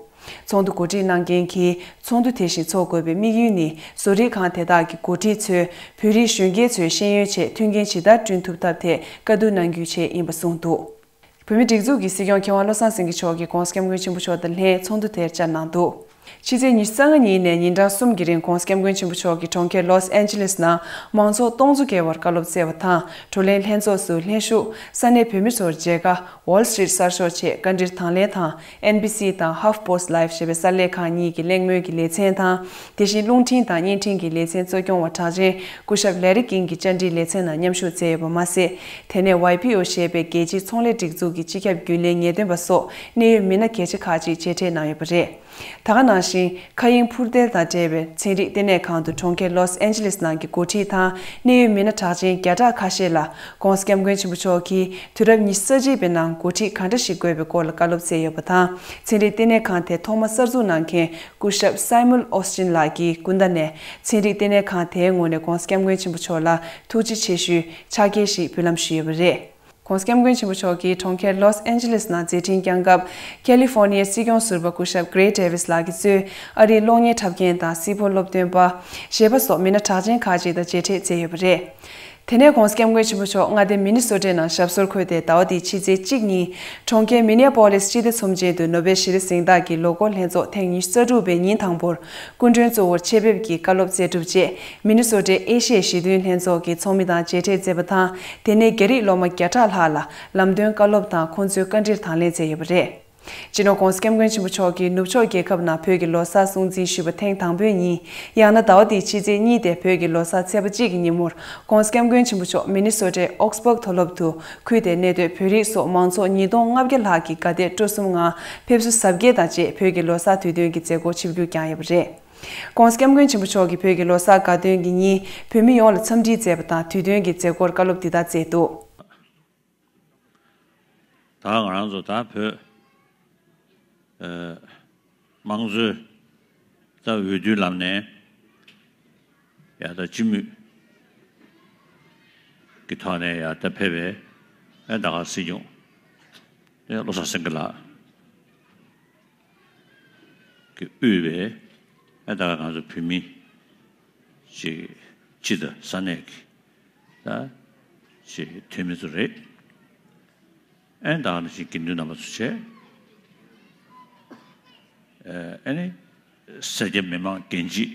ཚོགས་འདུ་གོ་སྒྲིག་གནང་མཁན་གྱིས། ཚོགས་འདུ་དེ་བཞིན་འཚོགས་དགོས་པའི་དམིགས་ཡུལ་ནི། བཟོ་རིག་ཁང་དེ་དག་གི་འགོ་ཁྲིད་ཚོས་བོད་རིགས་གཞོན་སྐྱེས་ཚོའི་ཤེས་ཡོན་ཆེད་མཐུན་རྐྱེན་ཇི་ལྟར་བསྐྲུན་ཐུབ་ཐབས་ཐད་བཀའ་བསྡུར་གནང་རྒྱུའི་ཆེད་ཡིན་པ་གསུངས་འདུག་བོད་མིའི་སྒྲིག་འཛུགས་ཀྱི་སྲིད་སྐྱོང་མཁས་དབང་བློ་བཟང་སེང་གེ་མཆོག་གིས་༧གོང་ས་༧སྐྱབས་མགོན་ཆེན་པོ་མཆོག་དང་ལྷན་ཚོགས་འདུ་དེར་བཅར་གནང་འདུག་ཕྱི་ཚེས་ཉི་ཤུ་རྩ་ལྔ་ཉིན་ནས་ཉིན་གྲངས་གསུམ་གྱི་རིང་༧གོང་ས་༧སྐྱབས་མགོན་ཆེན་པོ་མཆོག་གིས་གྲོང་ཁྱེར་ལོས་ཨན་ཇི་ལེས་ནང་མང་ཚོགས་སྟོང་ཚོ་བརྒལ་བར་བཀའ་སློབ་སྩལ་བ་དང་། བགྲོ་གླེང་ལྷན་ཚོགས་སུ་ལྷན་ཞུགས་ས་གནས་བོད་མི་ཚོར་མཇལ་ཁ། Wall Street གསར་ཤོག་ཆེད་བཀའ་འདྲིར་དང་ལེན་དང་། ཨེན་བྷི་སི་དང་HuffPost Live ཞེས་པའི་གསར་ལས་ཁང་གཉིས་ཀྱི་གླེང་མོལ་གྱི་ལེ་ཚན་དང་། དེ་བཞིན་རླུང་འཕྲིན་དང་བརྙན་འཕྲིན་གྱི་ལེ་ཚན་གཙོ་སྐྱོང་བ་གྲགས་ཅན་སྐུ་ཞབས་ལེ་རི་ཀིང་གི་བཅར་འདྲིའི་ལེ་ཚན་ནང་མཉམ་ཞུགས་མཛད་ཡོད་པ་མ་ཟད། དེ་ནས་ཝའི་པི་ཨོ་ཞེས་པའི་རྒྱལ་སྤྱིའི་ཚོང་ལས་སྒྲིག་འཛུགས་ཀྱི་སྤྱི་ཁྱབ་རྒྱུན་ལས་ངེས་སྟོན་པ་སོགས་གནད་ཡོད་མི་སྣ་གལ་ཆེ་ཁག་ཅིག་མཇལ་འཕྲད་གནང་ཡོད་པ་རེད། ད་ག་ནང་བཞིན་མཁའ་དབྱིངས་འཕུར་མདེལ་དང་འབྲེལ་བའི་ཚན་རིག་ལྟེ་གནས་ཁང་དུ་གྲོང་ཁྱེར་ལོས་ཨན་ཇི་ལེས་ནང་གི་འགོ་ཁྲིད་དང་གནད་ཡོད་མི་སྣ་གྲགས་ཅན་བརྒྱ་ཕྲག་ཁ་ཤས་ལ་༧གོང་ས་༧སྐྱབས་མགོན་ཆེན་པོ་མཆོག་གིས་དུས་རབས་ཉི་ཤུ་རྩ་གཅིག་པའི་ནང་འགོ་ཁྲིད་ག་འདྲ་ཞིག་དགོས་པའི་སྐོར་ལ་བཀའ་སློབ་སྩལ་ཡོད་པ་དང་། ཚན་རིག་ལྟེ་གནས་ཁང་དེ་ཐོག་མ་གསར་འཛུགས་གནང་མཁན་སྐུ་ཞབས་སའི་མུལ་ཨོ་སི་ཏིན་ལགས་ཀྱིས་སྐུ་ཟླ་ནས་ཚན་རིག་ལྟེ་གནས་ཁང་དེའི་ངོས་ནས་༧གོང་ས་༧སྐྱབས་མགོན་ཆེན་པོ་མཆོག་ལ་ཐུགས་རྗེ་ཆེ་ཞུའི་ཕྱག་འཁྱེར་ཞིག་འབུལ་ལམ་ཞུས་ཡོད་པ་རེད། ༸གོང་ས་༸སྐྱབས་མགོན་ཆེན་པོ་མཆོག་གིས་གྲོང་ཁྱེར་ལོས་ཨན་ཇི་ལེས་ནང་མཛད་འཕྲིན་བསྐྱངས་སྐབས། ཀ་ལི་ཧྥོ་ནི་ཡའི་སྲིད་སྐྱོང་ཟུར་པ་སྐུ་ཞབས་Gray Davis ལགས་ཀྱིས་གཙོས་ཨ་རིའི་གློག་བརྙན་འཁྲབ་མཁན་དང་གཟིགས་ཕོར་སློབ་སྟོན་པ། གཞས་པ་སོགས་མི་སྣ་གྲགས་ཅན་ཁག་ཅིག་དང་མཇལ་འཕྲད་མཛད་ཡོད་པ་རེད། དེ་ནས་༸གོང་ས་༸སྐྱབས་མགོན་ཆེན་པོ་མཆོག་མངའ་སྡེ་མི་ནི་སོ་ཊའི་ནང་ཞབས་སོར་འཁོད་དེ་ཟླ་བ་འདིའི་ཕྱི་ཚེས་གཅིག་ཉིན་གྲོང་ཁྱེར་མི་ནི་ཡ་པོ་ལིས་སྤྱི་བདེ་ཚོམས་ཆེན་དུ་ནོ་བེལ་ཞི་བདེ་གཟེངས་རྟགས་ཀྱི་ལོ་འཁོར་ལྷན་ཚོགས་ཐེངས་ཉི་ཤུ་རྩ་དྲུག་པའི་ཉིན་དང་པོར་སྐུ་མགྲོན་གཙོ་བོར་ཆེད་ཕེབས་ཀྱིས་བཀའ་སློབ་སྩལ་གྲུབ་རྗེས། མི་ནི་སོ་ཊའི་ཨེ་ཤི་ཡའི་ཞི་མཐུན་ལྷན་ཚོགས་ཀྱི་ཚོགས་མི་དང་མཇལ་འཕྲད་མཛད་པ་དང་། དེ་ནས་རྒྱ་རིགས་སློབ་མ་བརྒྱ་ཕྲག་ལྷག་ལ་ལམ་སྟོན་བཀའ་སློབ་དང་ཁོང་ཚོའི་བཀའ་འདྲིར་དང་ལེན་མཛད་ཡོད་པ་རེད། སྤྱི་ནོར་༸གོང་ས་༸སྐྱབས་མགོན་ཆེན་པོ་མཆོག་གིས་ནུབ་ཕྱོགས་རྒྱལ་ཁབ་ནང་བོད་ཀྱི་ལོ་གསར་སྲུང་འཛིན་ཞུས་པ་ཐེངས་དང་པོའི་ཉིན། ཡང་ན་ཟླ་བ་འདིའི་ཕྱི་ཚེས་གཉིས་ཏེ་བོད་ཀྱི་ལོ་གསར་ཚེས་པ་གཅིག་གི་ཉིན་མོར་༸གོང་ས་༸སྐྱབས་མགོན་ཆེན་པོ་མཆོག་མི་ནི་སོ་ཊའི་ཨོག་སི་པག་མཐོ་སློབ་ཏུ་ཁུལ་དེའི་གནས་སྡོད་བོད་རིགས་སོགས་མང་ཚོགས་ཉིས་སྟོང་ལྔ་བརྒྱ་ལྷག་གིས་དགའ་དད་སྤྲོ་གསུམ་ངང་ཕེབས་བསུ་གཟབ་རྒྱས་དང་བཅས་བོད་ཀྱི་ལོ་གསར་དུས་སྟོན་གྱི་མཛད་སྒོར་ཆིབས་བསྒྱུར་བསྐྱངས་ཡོད་པ་རེད། ༸གོང་ས་༸སྐྱབས་མགོན་ཆེན་པོ་མཆོག་གིས་བོད་ཀྱི་ལོ་གསར་དགའ་སྟོན་གྱི་ཉིན་བོད་མི་ཡོངས་ལ་འཚམས་འདྲི་མཛད་པ་དང་དུས་སྟོན་གྱི་མཛད་སྒོར་བཀའ་སློབ་འདི་ལྟར་སྩལ་འདུག་ད་ང་རང་ཚོ་ད་བོད་ཨ་དམངས་གཙོའི་ད་འོས་བསྡུའི་ལམ་ནས་ཡ་ད་སྤྱི་མོས་ཀྱི་ཐོག་ནས་ཡ་ད་ཕེབས་པའི་ཨ་ད་ག་སྲིད་སྐྱོང་ཨ་བློ་བཟང་སེང་གེ་ལགས་ཀྱིས་དབུས་པའི་ཨ་ད་ག་ང་ཚོ་བོད་མི་ཅིག་སྤྱི་དང་ས་གནས་ཀྱི་ད་ཅིག་འཐུས་མི་ཚོ་རེད། ཨེ་ད་ག་ནང་བཞིན་དགེ་འདུན་རྣམ་པ་ཚོ་བྱས། ཨེ་ཨེ་ནི་སེར་སྐྱ་མི་མང་རྒན་བྱིས་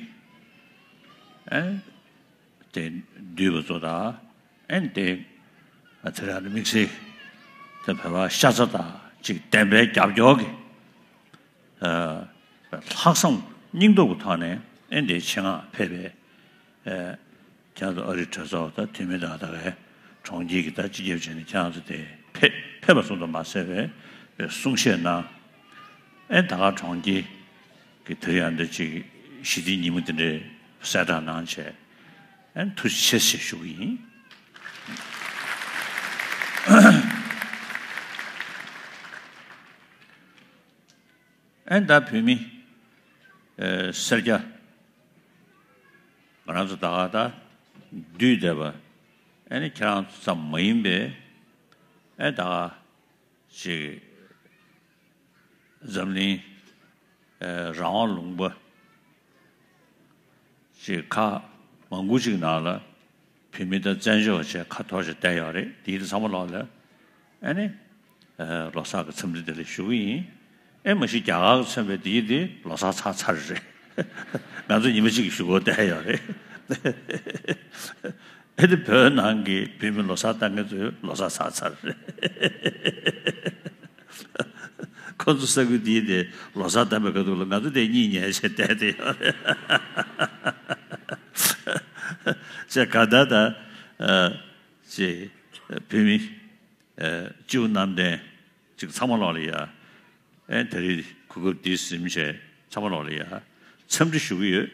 ཨེ་དེ་འདུས་པ་ཚོ་དང་ཨེ་དེ་དེ་རང་དམིགས་བསལ་དེ་བོད་པ་ཤ་ཚ་དང་ཅིག་བདེན་པའི་རྒྱབ་སྐྱོར་གྱི་ལྷག་བསམ་སྙིང་སྟོབས་ཀྱི་ཐོག་ནས་ཨེ་འདི་ཆེད་མངགས་ཕེབས་པའི་ཨེ་ཁྱེད་ཚོ་ཨ་རིའི་གྲོས་ཚོགས་དང་འཐུས་མི་དང་ད་གའི་གྲོང་ཁྱེར་གྱི་ད་སྤྱི་ཁྱབ་བྱས་ནས་ཁྱེད་ཚོ་དེ་ཕེབས་ཕེབས་པ་སོང་དུ་མ་ཟད་པའི་གསུང་བཤད་གནང་། ཨེ་ད་ག་གྲོང་ཁྱེར་གྱི་དེ་ཡང་འདི་ཅིག་ཞི་བདེའི་ཉིན་མོ་དེ་འདྲའི་གསལ་བསྒྲགས་གནང་བྱས་ཨེ་ཐུགས་རྗེ་ཆེ་ཞེས་ཞུ་གི་ཡིན། ཨེ་ད་བོད་མི་ཨེ་སེར་སྐྱ་ང་རང་ཚོ་ད་ག་ད་འདུས་བསྡད་པ་ཨེ་ནི་ཁྱེད་རང་ཚོ་ཙམ་མ་ཡིན་པའི་ཨེ་ད་ག་ཅིག་འཛམ་གླིང་ཨེ་རང་དབང་ལུང་པ་ཅིག་ཁག་མང་པོ་ཅིག་ནང་ལ་བོད་མི་དང་བཙན་བྱོལ་བ་བཅས་ཁ་འཐོར་བྱས་བསྡད་ཡོད་རེད། དེའི་ཚང་མ་ལོག་ལ་ཨ་ནི་ཨེ་ལོ་གསར་གྱི་འཚམས་འདྲི་དེ་ལ་ཞུ་གི་ཡིན། ཨེ་མ་གཞི་རྒྱ་གར་གྱི་མཚོན་པའི་དེའི་དེ་ལོ་གསར་ཚར་ཚར་རེད། ང་ཚོ་ཉི་མ་གཅིག་གི་གཞུག་གུ་བསྡད་ཡོད་རེད། ཨེ་དེ་བོད་ནང་གི་བོད་མི་ལོ་གསར་གཏོང་མཁན་ཚོའི་ལོ་གསར་ཚར་ཚར་རེད། ཁོ་ཚོ་ས་ཁུལ་དེའི་དེ་ལོ་གསར་གཏོང་པའི་ཁ་ཐུག་ལ་ང་ཚོ་དེ་གཉིད་ཉལ་བྱས་བསྡད་དེ་ཡོད་རེད། ཅེས་ག་ད་ད་ཨ་ཅེས་ བོད་མི་སྤྱི་བོ་གནམ་བསྟན་ཅིག་ཚང་མ་ལོག་ལ་ཡ། ཨེ་ད་རེས་གོ་སྐབས་འདི་ཟིན་བྱས་ཚང་མ་ལོག་ལ་ཡ་འཚམས་འདྲི་ཞུ་གི་ཡོད།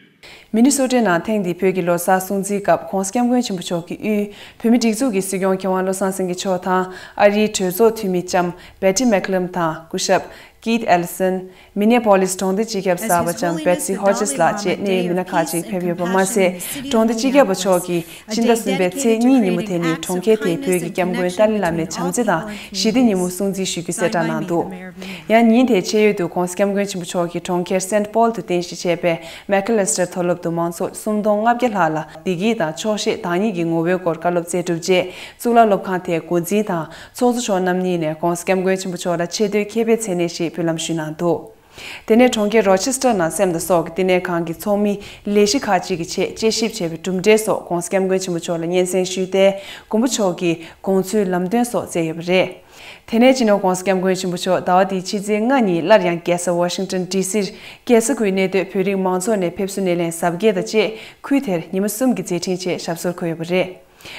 མི་ནི་སོ་ཊའི་ནང་ཐེངས་འདིའི་བོད་ཀྱི་ལོ་གསར་སྲུང་བརྩིའི་སྐབས་༸གོང་ས་༸སྐྱབས་མགོན་ཆེན་པོ་མཆོག་གི་དབུས་བོད་མི་སྒྲིག་འཛུགས་ཀྱི་སྲིད་སྐྱོང་མཁས་དབང་བློ་བཟང་སེང་གེ་མཆོག་དང་ཨ་རིའི་གྲོས་ཚོགས་འཐུས་མི་ལྕམ་བེ་ཊི་མེག་ལམ་དང་སྐུ་ཞབས་ཀིད་ཨེ་ལི་སན། མི་ནེ་པོ་ལིས་གྲོང་སྡེ་སྤྱི་ཁྱབ་གསར་པ་ལྕམ་བེ་ཊི་སི་ཧོ་ཇེས་ལགས་བཅས་གནད་ཡོད་མི་སྣ་ཁག་ཅིག་ཕེབས་ཡོད་པ་མ་ཟད། གྲོང་སྡེ་སྤྱི་ཁྱབ་པ་མཆོག་གིས་སྤྱི་ཟླ་གསུམ་པའི་ཚེས་གཉིས་ཉིན་མོ་དེ་ནི་གྲོང་ཁྱེར་དེའི་བོད་ཀྱི་སྐྱབས་མགོན་ཏཱ་ལའི་བླ་མའི་བྱམས་བརྩེ་དང་ཞི་བདེ་ཉིན་མོ་སྲུང་བརྩི་ཞུ་རྒྱུ་གསལ་བསྒྲགས་གནང་འདུག་ཡང་ཉིན་དེའི་ཆེས་ཡོལ་དུ་༸གོང་ས་༸སྐྱབས་མགོན་ཆེན་པོ་མཆོག་གིས་གྲོང་ཁྱེར་སེན་ཊི་པོལ་དུ་རྟེན་གཞི་བྱས་པའི་མེ་ཁ་ལེ་སི་ཊར་མཐོ་སློབ་ཏུ་མང་ཚོགས་སུམ་སྟོང་ལྔ་བརྒྱ་ལྷག་ལ་བདེ་སྐྱིད་དང་ཆོག་ཤེས་བདག་ཉིད་ཀྱི་ངོ་བོའི་སྐོར་བཀའ་སློབ་སྩལ་གྲུབ་རྗེས། གཙུག་ལག་སློབ་ཁང་དེའི་འགོ་འཛིན་དང་ཚོགས་གཙོ་མཆོག་རྣམ་གཉིས་ནས་༸གོང་ས་༸སྐྱབས་མགོན་ཆེན་པོ་མཆོག་ལ་ཆེ་བསྟོད་མཁས་པའི་མཚན་སྙན་ཞིག་འབུལ་ལམ་ཞུས་གནང་འདུག་དེ་ནས་གྲོང་ཁྱེར་རོ་ཆེ་སི་ཊར་ནང་སེམས་དང་སྲོག་གི་བསྟི་གནས་ཁང་གི་ཚོགས་མི་ལས་གཞི་ཁག་ཅིག་གི་ཆེད་དཔྱད་ཞིབ་བྱས་པའི་གྲུབ་འབྲས་སོགས་༸གོང་ས་༸སྐྱབས་མགོན་ཆེན་པོ་མཆོག་ལ་སྙན་སེང་ཞུས་ཏེ། མགོན་པོ་མཆོག་གི་དགོངས་ཚུལ་ལམ་སྟོན་སོགས་སྩལ་ཡོད་པ་རེད། དེ་ནས་སྤྱི་ནོར་༸གོང་ས་༸སྐྱབས་མགོན་ཆེན་པོ་མཆོག་ཟླ་བ་འདིའི་ཕྱི་ཚེས་ལྔ་ཉིན་སླར་ཡང་རྒྱལ་ས་ཝ་ཤིང་ཊོན་ཌི་སིར་རྒྱལ་ས་ཁུལ་གནས་སྡོད་བོད་རིགས་མང་ཚོགས་ནས་ཕེབས་བསུ་སྣེ་ལེན་གཟབ་རྒྱས་དང་བཅས་ཁུལ་དེར་ཉི་མ་གསུམ་གྱི་མཛད་འཕྲིན་ཆེད་ཞབས་སོར་འཁོད་ཡོད་པ་རེད།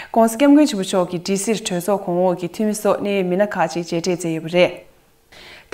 ༸གོང་ས་༸སྐྱབས་མགོན་ཆེན་པོ་མཆོག་གིས་ཌི་སིར་གྲོས་ཚོགས་གོང་འོག་གི་འཐུས་མི་སོགས་གནད་ཡོད་མི་སྣ་ཁག་ཅིག་མཇལ་འཕྲད་མཛད་ཡོད་པ་རེད།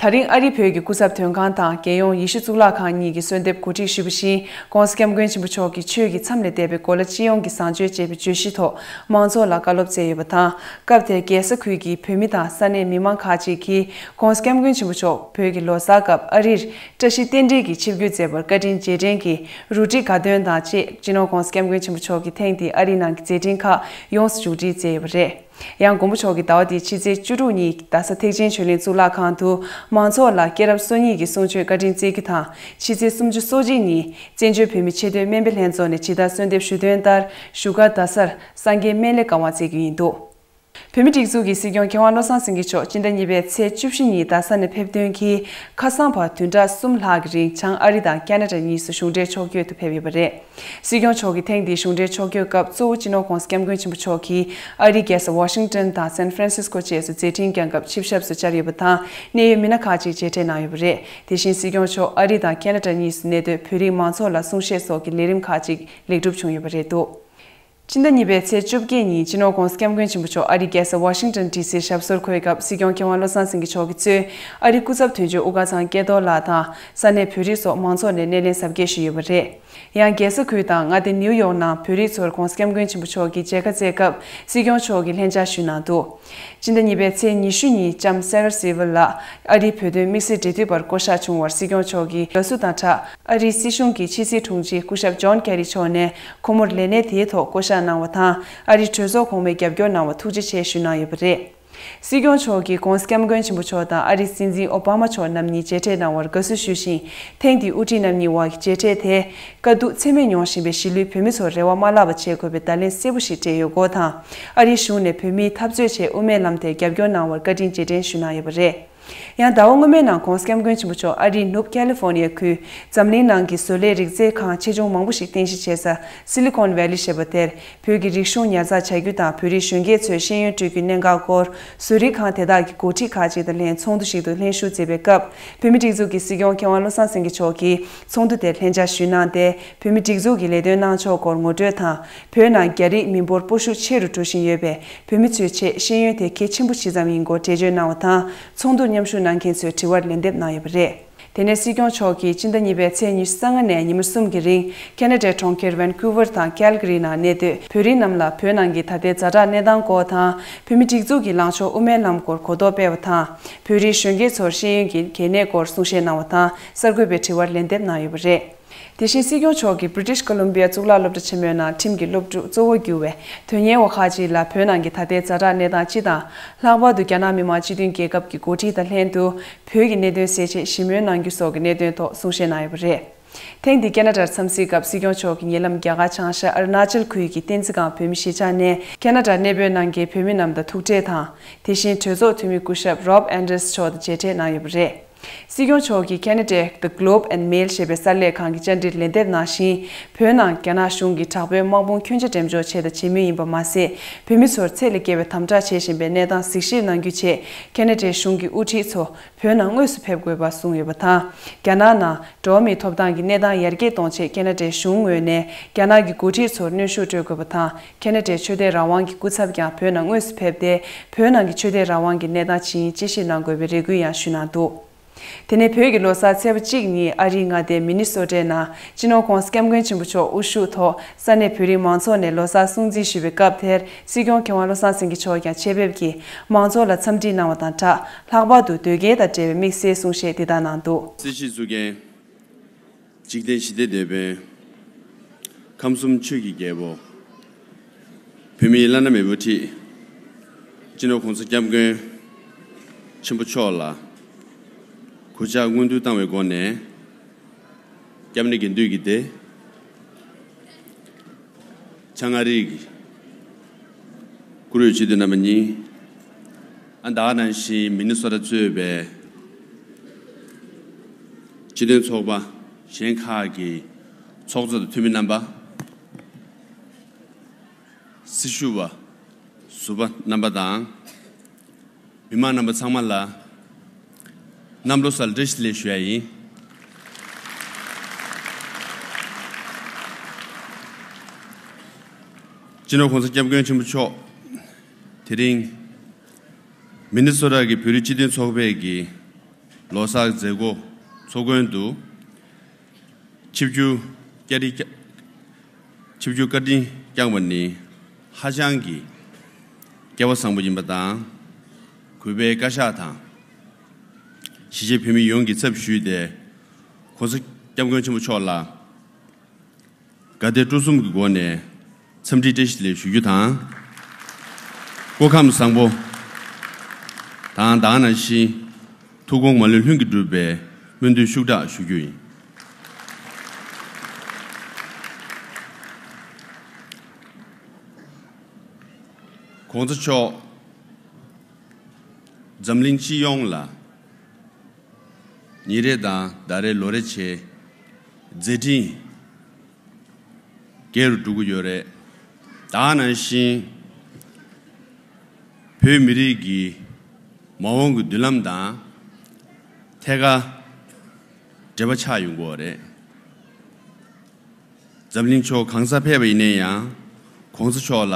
ད་རིང་ཨ་རིའི་བོད་ཀྱི་སྐུ་ཚབ་དོན་ཁང་དང་རྒྱལ་ཡོངས་ཡེ་ཤུ་གཙུག་ལག་ཁང་གཉིས་ཀྱིས་གསོལ་འདེབས་གོ་སྒྲིག་ཞུས་པ་བཞིན། ༸གོང་ས་༸སྐྱབས་མགོན་ཆེན་པོ་མཆོག་གིས་ཆོས་ཀྱི་མཚམས་ལས་འདས་པའི་གོ་ལ་སྤྱི་ཡོངས་ཀྱི་བཟང་སྤྱོད་ཅེས་པའི་བརྗོད་གཞི་ཐོག་མང་ཚོགས་ལ་བཀའ་སློབ་སྩལ་ཡོད་པ་དང་། སྐབས་དེར་རྒྱལ་ས་ཁུལ་གྱི་བོད་མི་དང་ས་གནས་མི་མང་ཁག་ཅིག་གིས་༸གོང་ས་༸སྐྱབས་མགོན་ཆེན་པོ་མཆོག་བོད་ཀྱི་ལོ་གསར་སྐབས་ཨ་རིར་བཀྲ་ཤིས་རྟེན་འབྲེལ་གྱི་ཆིབས་བསྒྱུར་མཛད་པར་བཀའ་དྲིན་རྗེས་དྲན་གྱི་རུ་སྒྲིག་དགའ་སྟོན་དང་བཅས་སྤྱི་ནོར་༸གོང་ས་༸སྐྱབས་མགོན་ཆེན་པོ་མཆོག་གི་ཐེངས་འདིའི་ཨ་རི་ནང་གི་མཛད་འཕྲིན་ཁག་ཡོངས་སུ་མཇུག་སྒྲིལ་མཛད་ཡོད་པ་རེད། ཡང་མགོན་པོ་མཆོག་གིས་ཟླ་བ་འདིའི་ཕྱི་ཚེས་བཅུ་དྲུག་ཉིན་རྡ་ས་ཐེག་ཆེན་ཆོས་གླིང་གཙུག་ལག་ཁང་དུ་མང་ཚོགས་ལ་སྐྱེས་རབས་སོ་གཉིས་ཀྱི་གསུང་ཆོས་བཀའ་དྲིན་སྩལ་རྒྱུ་དང་། ཕྱི་ཚེས་སུམ་ཅུ་སོ་གཅིག་ཉིན་བཙན་བྱོལ་བོད་མི་ཆེས་མཐོའི་སྨན་པའི་ལྷན་ཚོགས་ནས་ཇི་ལྟར་གསོལ་འདེབས་ཞུ་དོན་ལྟར་བཞུགས་སྒར་རྡ་སར་སངས་རྒྱས་སྨན་བླའི་བཀའ་དབང་སྩལ་རྒྱུ་ཡིན་འདུག་བོད་མི་སྒྲིག་འཛུགས་ཀྱི་སྲིད་སྐྱོང་མཁས་དབང་བློ་བཟང་སེང་གེ་མཆོག་སྤྱི་ཟླ་གཉིས་པའི་ཚེས་བཅུ་བཞི་ཉིན་རྡ་ས་ནས་ཕེབས་ཐོན་གྱིས་ཁ་སང་བར་བདུན་ཕྲག་གསུམ་ལྷག་གི་རིང་བྱང་ཨ་རི་དང་ཁ་ན་ཌ་གཉིས་སུ་གཞུང་འབྲེལ་ཕྱོགས་བསྐྱོད་དུ་ཕེབས་ཡོད་པ་རེད། སྲིད་སྐྱོང་མཆོག་གིས་ཐེངས་འདིའི་གཞུང་འབྲེལ་ཕྱོགས་བསྐྱོད་སྐབས་གཙོ་བོ་སྤྱི་ནོར་༸གོང་ས་༸སྐྱབས་མགོན་ཆེན་པོ་མཆོག་གིས་ཨ་རིའི་རྒྱལ་ས་ཝ་ཤིང་ཊོན་དང་སན་ཧྥ་རན་སིས་ཀོ་བཅས་སུ་མཛད་འཕྲིན་བསྐྱངས་སྐབས་ཆིབས་ཞབས་སུ་བཅར་ཡོད་པ་དང་། གནད་ཡོད་མི་སྣ་ཁག་ཅིག་མཇལ་འཕྲད་གནང་ཡོད་པ་རེད། དེ་བཞིན་སྲིད་སྐྱོང་མཆོག་ཨ་རི་དང་ཁ་ན་ཌ་གཉིས་སུ་གནས་སྡོད་བོད་རིགས་མང་ཚོགས་ལ་གསུང་བཤད་སོགས་ཀྱི་ལས་རིམ་ཁག་ཅིག་ལེགས་གྲུབ་བྱུང་ཡོད་པ་རེད་འདུག་སྤྱི་ཟླ་གཉིས་པའི་ཚེས་བཅོ་བརྒྱད་ཉིན་སྤྱི་ནོར་༸གོང་ས་༸སྐྱབས་མགོན་ཆེན་པོ་མཆོག་ཨ་རིའི་རྒྱལ་ས་ཝ་ཤིང་ཊོན་ཌི་སིར་ཞབས་སོར་འཁོད་སྐབས་སྲིད་སྐྱོང་མཁས་དབང་བློ་བཟང་སེང་གེ་མཆོག་གིས་གཙོས་ཨ་རིའི་སྐུ་ཚབ་དོན་གཅོད་དབུ་དཀར་ཚང་སྐལ་རྡོར་ལགས་དང་ས་གནས་བོད་རིགས་སོགས་མང་ཚོགས་ནས་སྣེ་ལེན་གཟབ་རྒྱས་ཞུས་ཡོད་པ་རེད། ཡང་རྒྱལ་ས་ཁུལ་དང་མངའ་སྡེ་ནིའུ་ཡོག་ནང་བོད་རིགས་ཚོར་༸གོང་ས་༸སྐྱབས་མགོན་ཆེན་པོ་མཆོག་གིས་མཇལ་ཁ་བསྩལ་སྐབས་སྲིད་སྐྱོང་མཆོག་གིས་ལྷན་བཅར་ཞུས་གནང་འདུག་སྤྱི་ཟླ་གཉིས་པའི་ཚེས་ཉི་ཤུ་ཉིན་ལྕམ་སེ་ར་སིལ་ཝར་ལགས་ཨ་རིའི་བོད་དོན་དམིགས་བསལ་འབྲེལ་མཐུད་པར་བསྐོ་གཞག་བྱུང་བར་སྲིད་སྐྱོང་མཆོག་གིས་དགའ་བསུ་དང་སྦྲགས་ཨ་རིའི་སྲིད་གཞུང་གི་ཕྱི་སྲིད་དྲུང་ཆེ་སྐུ་ཞབས་ཇོན་ཀེ་རི་མཆོག་ནས་ཁོ་མོར་ལས་གནས་དེའི་ཐོག་བསྐོ་གཞག་གནང་བ་དང་ཨ་རིའི་གྲོས་ཚོགས་གོང་མས་རྒྱབ་སྐྱོར་གནང་བར་ཐུགས་རྗེ་ཆེ་ཞུ་གནང་ཡོད་པ་རེད། སྲིད་སྐྱོང་མཆོག་གིས་༸གོང་ས་༸སྐྱབས་མགོན་ཆེན་པོ་མཆོག་དང་ཨ་རིའི་སྲིད་འཛིན་ཨོ་བྷ་མ་མཆོག་རྣམ་གཉིས་མཇལ་འཕྲད་གནང་བར་དགའ་བསུ་ཞུས་ཤིང་། ཐེངས་འདིའི་དབུ་ཁྲིད་རྣམ་གཉིས་དབར་གྱི་མཇལ་འཕྲད་དེ། དཀའ་སྡུག་ཚད་མེད་མྱོང་བཞིན་པའི་གཞིས་ལུས་བོད་མི་ཚོར་རེ་བ་མ་བརླག་པ་བྱེད་དགོས་པའི་བརྡ་ལན་གསལ་པོ་ཞིག་སྤྲད་ཡོད་སྐོར་དང་། ཨ་རིའི་གཞུང་ནས་བོད་མིའི་འཐབ་རྩོད་ཆེད་དབུ་མའི་ལམ་དེར་རྒྱབ་སྐྱོར་གནང་བར་བཀའ་དྲིན་རྗེས་དྲན་ཞུ་གནང་ཡོད་པ་རེད། ཡང་ཟླ་བ་སྔོན་མའི་ནང་༸གོང་ས་༸སྐྱབས་མགོན་ཆེན་པོ་མཆོག་ཨ་རིའི་ནུབ་ཁ་ལི་ཧྥོ་ནི་ཡའི་ཁུལ་འཛམ་གླིང་ནང་གི་བཟོ་ལས་རིག་རྩལ་ཁང་ཆེ་ཆུང་མང་པོ་ཞིག་རྟེན་གཞི་བྱེད་ས་སི་ལི་ཀོན་ཝེ་ལི་ཞེས་པ་དེར། བོད་ཀྱི་རིག་གཞུང་ཉར་ཚགས་བྱ་རྒྱུ་དང་བོད་རིགས་གཞོན་སྐྱེས་ཚོའི་ཤེས་ཡོན་སྤྲོད་རྒྱུའི་གནད་འགག་སྐོར། བཟོ་རིག་ཁང་དེ་དག་གི་འགོ་ཁྲིད་ཁག་ཅིག་དང་ལྷན་ཚོགས་འདུ་ཞིག་ཏུ་ལྷན་ཞུགས་མཛད་པའི་སྐབས། བོད་མིའི་སྒྲིག་འཛུགས་ཀྱི་སྲིད་སྐྱོང་མཁས་དབང་བློ་བཟང་སེང་གེ་མཆོག་གིས་ཚོགས་འདུ་དེར་ལྷན་བཅར་ཞུས་གནང་སྟེ། བོད་མིའི་སྒྲིག་འཛུགས་ཀྱི་ལས་དོན་གནང་ཕྱོགས་སྐོར་ངོ་སྤྲོད་དང་། བོད་ནང་རྒྱ་རིགས་མི་འབོར་སྤོ་ཤུགས་ཆེ་རུ་འགྲོ་བཞིན་ཡོད་པས། བོད་མི་ཚོའི་ཆེད་ཤེས་ཡོན་དེ་གལ་ཆེན་པོ་ཇི་ཙམ་ཡིན་སྐོར་འགྲེལ་བརྗོད་གནང་བ་དང་། ཚོགས་འདུར་མཉམ་ཞུགས་གནང་མཁན་ཚོའི་དྲི་བར་ལན་འདེབས་གནང་ཡོད་པ་རེད། དེ་ནས་སྲིད་སྐྱོང་མཆོག་གིས་སྤྱི་ཟླ་གཉིས་པའི་ཚེས་ཉི་ཤུ་རྩ་ལྔ་ནས་ཉི་མ་གསུམ་གྱི་རིང་ཁ་ན་ཌའི་གྲོང་ཁྱེར་ཝན་ཀུ་ཝར་དང་ཀལ་ག་རི་ནང་གནས་སྡོད་བོད་རིགས་རྣམས་ལ་བོད་ནང་གི་ད་ལྟའི་ཛ་དྲག་གནས་སྟངས་སྐོར་དང་། བོད་མིའི་སྒྲིག་འཛུགས་ཀྱི་ལངས་ཕྱོགས་དབུ་མའི་ལམ་སྐོར་གོ་རྟོགས་སྤེལ་བ་དང་། བོད་རིགས་གཞོན་སྐྱེས་ཚོར་ཤེས་ཡོན་གྱི་གལ་གནད་སྐོར་གསུང་བཤད་གནང་བ་དང་། གསར་འགོད་པའི་དྲི་བར་ལན་འདེབས་གནང་ཡོད་པ་རེད། དེ་བཞིན་སྲིད་སྐྱོང་མཆོག་གིས་བྷི་རི་ཊིཤ་ཀོ་ལོམ་བི་ཡ་གཙུག་ལག་སློབ་གྲྭ་ཆེན་མོའི་ནང་ཁྲིམས་ཀྱི་སློབ་ཕྲུག་གཙོ་བོར་གྱུར་བའི་དོན་གཉེར་བ་ཁག་ཅིག་ལ་བོད་ནང་གི་ད་ལྟའི་ཛ་དྲག་གནས་སྟངས་སྤྱི་དང་། ལྷག་པར་དུ་རྒྱ་ནག་མི་དམངས་སྤྱི་མཐུན་རྒྱལ་ཁབ་ཀྱི་འགོ་ཁྲིད་དང་ལྷན་དུ། བོད་ཀྱི་གནད་དོན་སེལ་ཆེད་ཞི་མོལ་གནང་རྒྱུ་སོགས་ཀྱི་གནད་དོན་ཐོག་གསུང་བཤད་གནང་ཡོད་པ་རེད། ཐེངས་འདིའི་ཁ་ན་ཌར་འཚམས་གཟིགས་སྐབས་སྲིད་སྐྱོང་མཆོག་གིས་ཉེ་ལམ་རྒྱ་གར་བྱང་ཤར་ཨ་རུ་ན་ཅལ་ཁུལ་གྱི་བསྟན་འཛིན་སྒང་བོད་མི་གཞིས་ཆགས་ནས་ཁ་ན་ཌར་གནས་སྤོས་གནང་མཁན་བོད་མི་རྣམས་དང་ཐུག་འཕྲད་དང་། དེ་བཞིན་གྲོས་ཚོགས་འཐུས་མི་སྐུ་ཞབས་རོབ་ཨན་ཌར་སི་མཆོག་དང་མཇལ་འཕྲད་གནང་ཡོད་པ་རེད། སྲིད་སྐྱོང་མཆོག་གིས་ཁེ་ན་ཌའི་The Globe and Mail ཞེས་པའི་གསར་ལས་ཁང་གི་བཅར་འདྲིར་ལན་འདེབས་གནང་བཞིན། བོད་ནང་རྒྱ་ནག་གཞུང་གིས་དྲག་པོའི་དམག་དཔུང་ཁྱོན་ཆ་འགྲེམས་འཇོག་བྱས་དང་བྱེད་མུས་ཡིན་པ་མ་ཟད། བོད་མི་ཚོར་ཚད་ལས་བརྒལ་བའི་དམ་དྲག་བྱེད་བཞིན་པའི་གནས་སྟངས་གཟིགས་ཞིབ་གནང་རྒྱུའི་ཆེད། ཁེ་ན་ཌའི་གཞུང་གི་དབུ་ཁྲིད་ཚོ་བོད་ནང་དངོས་སུ་ཕེབས་དགོས་པ་གསུངས་ཡོད་པ་དང་། རྒྱ་ནག་ནང་འགྲོ་བ་མིའི་ཐོབ་ཐང་གི་གནས་སྟངས་ཡར་རྒྱས་གཏོང་ཆེད་ཁེ་ན་ཌའི་གཞུང་ངོས་ནས་རྒྱ་ནག་གི་འགོ་ཁྲིད་ཚོར་གནོན་ཤུགས་སྤྲོད་དགོས་པ་དང་། ཁེ་ན་ཌའི་ཆོས་དད་རང་དབང་གི་སྐུ་ཚབ་ཀྱང་བོད་ནང་དངོས་སུ་ཕེབས་ཏེ། བོད་ནང་གི་ཆོས་དད་རང་དབང་གི་གནས་སྟངས་ཇི་ཡིན་དཔྱད་ཞིབ་གནང་དགོས་པའི་རེ་སྐུལ་ཡང་ཞུས་གནང་འདུག། དེ་ནས་བོད་ཀྱི་ལོ་གསར་ཚེས་པ་གཅིག་ཉིན་ཨ་རིའི་མངའ་སྡེ་མི་ནི་སོ་ཊའི་ནང་སྤྱི་ནོར་༧གོང་ས་༧སྐྱབས་མགོན་ཆེན་པོ་མཆོག་དབུ་བཞུགས་ཐོག་ས་གནས་བོད་རིགས་མང་ཚོགས་ནས་ལོ་གསར་སྲུང་བརྩི་ཞུས་པའི་སྐབས་དེར། སྲིད་སྐྱོང་མཁས་དབང་བློ་བཟང་སེང་གེ་མཆོག་ཀྱང་ཆེད་ཕེབས་ཀྱིས་མང་ཚོགས་ལ་འཚམས་འདྲི་གནང་བ་དང་སྦྲགས། ལྷག་པར་དུ་དོལ་རྒྱལ་དང་འབྲེལ་བའི་དམིགས་བསལ་གསུང་བཤད་འདི་ལྟར་གནང་འདུག། སྲིད་སྤྱི་གཙུག་རྒྱན། འཇིག་རྟེན་ཞི་བདེའི་དེད་དཔོན། ཁམས་གསུམ་ཆོས་ཀྱི་རྒྱལ་པོ། བོད་མིའི་བླ་ན་མེད་པའི་དབུ་ཁྲིད། སྤྱི་ནོར་༧གོང་ས་༧སྐྱབས་མགོན་ཆེན་པོ་མཆོག་ལ། གུས་ཕྱག་སྔོན་དུ་བཏང་བའི་སྒོ་ནས། སྐྱབས་གནས་དགེ་འདུན་གྱི་སྡེ། བྱང་ཨ་རིའི་བཀུར་འོས་སྤྱི་འཐུས་རྣམ་པ་གཉིས། ཨ་ད་ག་ནང་བཞིན་མི་ནི་སོ་ཊ་གཙོས་པའི་སྤྱི་མཐུན་ཚོགས་པ་གཞན་ཁག་གི་ཚོགས་གཙོ་དང་འཐུས་མི་རྣམ་པ། སྲི་ཞུ་བ་ཟུར་པ་རྣམ་པ་དང་། མི་མང་རྣམ་པ་ཚང་མ་ལ་གནམ་ལོ་གསར་བཀྲ་ཤིས་བདེ་ལེགས་ཞུ་ཡ་ཡིན། སྤྱི་ནོར་༧གོང་ས་༧སྐྱབས་མགོན་ཆེན་པོ་མཆོག་དེ་རིང་མི་ནི་སོ་ཊ་གི་བོད་རིགས་སྤྱི་མཐུན་ཚོགས་པའི་གི་ལོ་གསར་མཛད་སྒོ་ཚོགས་མགོན་དུ། ཆིབས་བསྒྱུར་བསྐྱངས་རིང་བསྐྱ- ཆིབས་བསྒྱུར་བཀའ་དྲིན་བསྐྱངས་པ་ནི་ཧ་ཅང་གི་སྐལ་བ་བཟང་པོ་ཡིན་པ་དང་། གུས་པའི་བཀའ་ཤག་དང་གཞིས་བྱེས་བོད་མི་ཡོངས་ཀྱི་ཚབ་ཞུས་ཏེ། ༸གོང་ས་༸སྐྱབས་མགོན་ཆེན་པོ་མཆོག་ལ་དགའ་དད་སྤྲོ་གསུམ་གྱི་སྒོ་ནས་འཚམས་འདྲི་བཀྲ་ཤིས་བདེ་ལེགས་ཞུ་རྒྱུ་དང་། སྐུ་ཁམས་བཟང་པོ་དང་། ད་ག་ནང་བཞིན་ཐུགས་དགོངས་མ་ལུས་ལྷུན་གྱིས་གྲུབ་པའི་སྨོན་འདུན་ཤུགས་དྲག་ཞུ་རྒྱུ་ཡིན། ༸གོང་ས་མཆོག་འཛམ་གླིང་སྤྱི་ཡོངས་ལ་ཉིན་རེ་དང་ཟླ་རེ་ལོ་རེ་བྱས་མཛད་འཕྲིན་རྒྱས་རུ་འགྲོ་གི་ཡོད་རེད། ད་ག་ནང་བཞིན་བོད་མི་རིགས་ཀྱི་མ་འོངས་ཀྱི་མདུན་ལམ་དང་ཐད་ཀར་འབྲེལ་བ་ཆགས་ཡོང་གི་ཡོད་རེད། འཛམ་གླིང་ཕྱོགས་གང་སར་ཕེབས་པ་ཡིན་ན་ཡང་། ༸གོང་ས་མཆོག་ལ་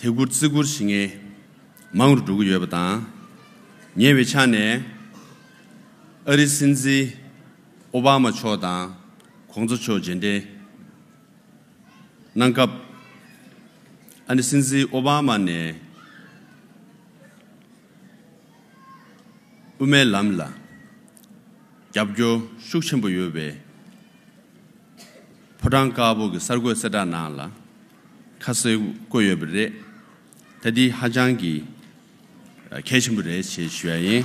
དད་བཀུར་བརྩི་བཀུར་བྱེད་མཁན་མང་རུ་འགྲོ་གི་ཡོད་པ་དང་། ཉེ་བའི་ཆར་ནས་ཨ་རིའི་སྲིད་འཛིན་ཨོ་བྷ་མ་མཆོག་དང་༸གོང་ས་མཆོག་མཇལ་འཕྲད་གནང་སྐབས། ཨ་ནི་སྲིད་འཛིན་ཨོ་བྷ་མ་ནས་དབུ་མའི་ལམ་ལ་རྒྱབ་སྐྱོར་ཤུགས་ཆེན་པོ་ཡོད་པའི་ཕོ་བྲང་དཀར་པོ་གི་གསར་འགོད་གསལ་བསྒྲགས་ནང་ལ་ཁ་གསལ་བཀོད་ཡོད་པ་རེད། ད་འདི་ཧ་ཅང་གི་གལ་ཆེན་པོ་རེད་ཅེས་ཞུ་ཡ་ཡིན།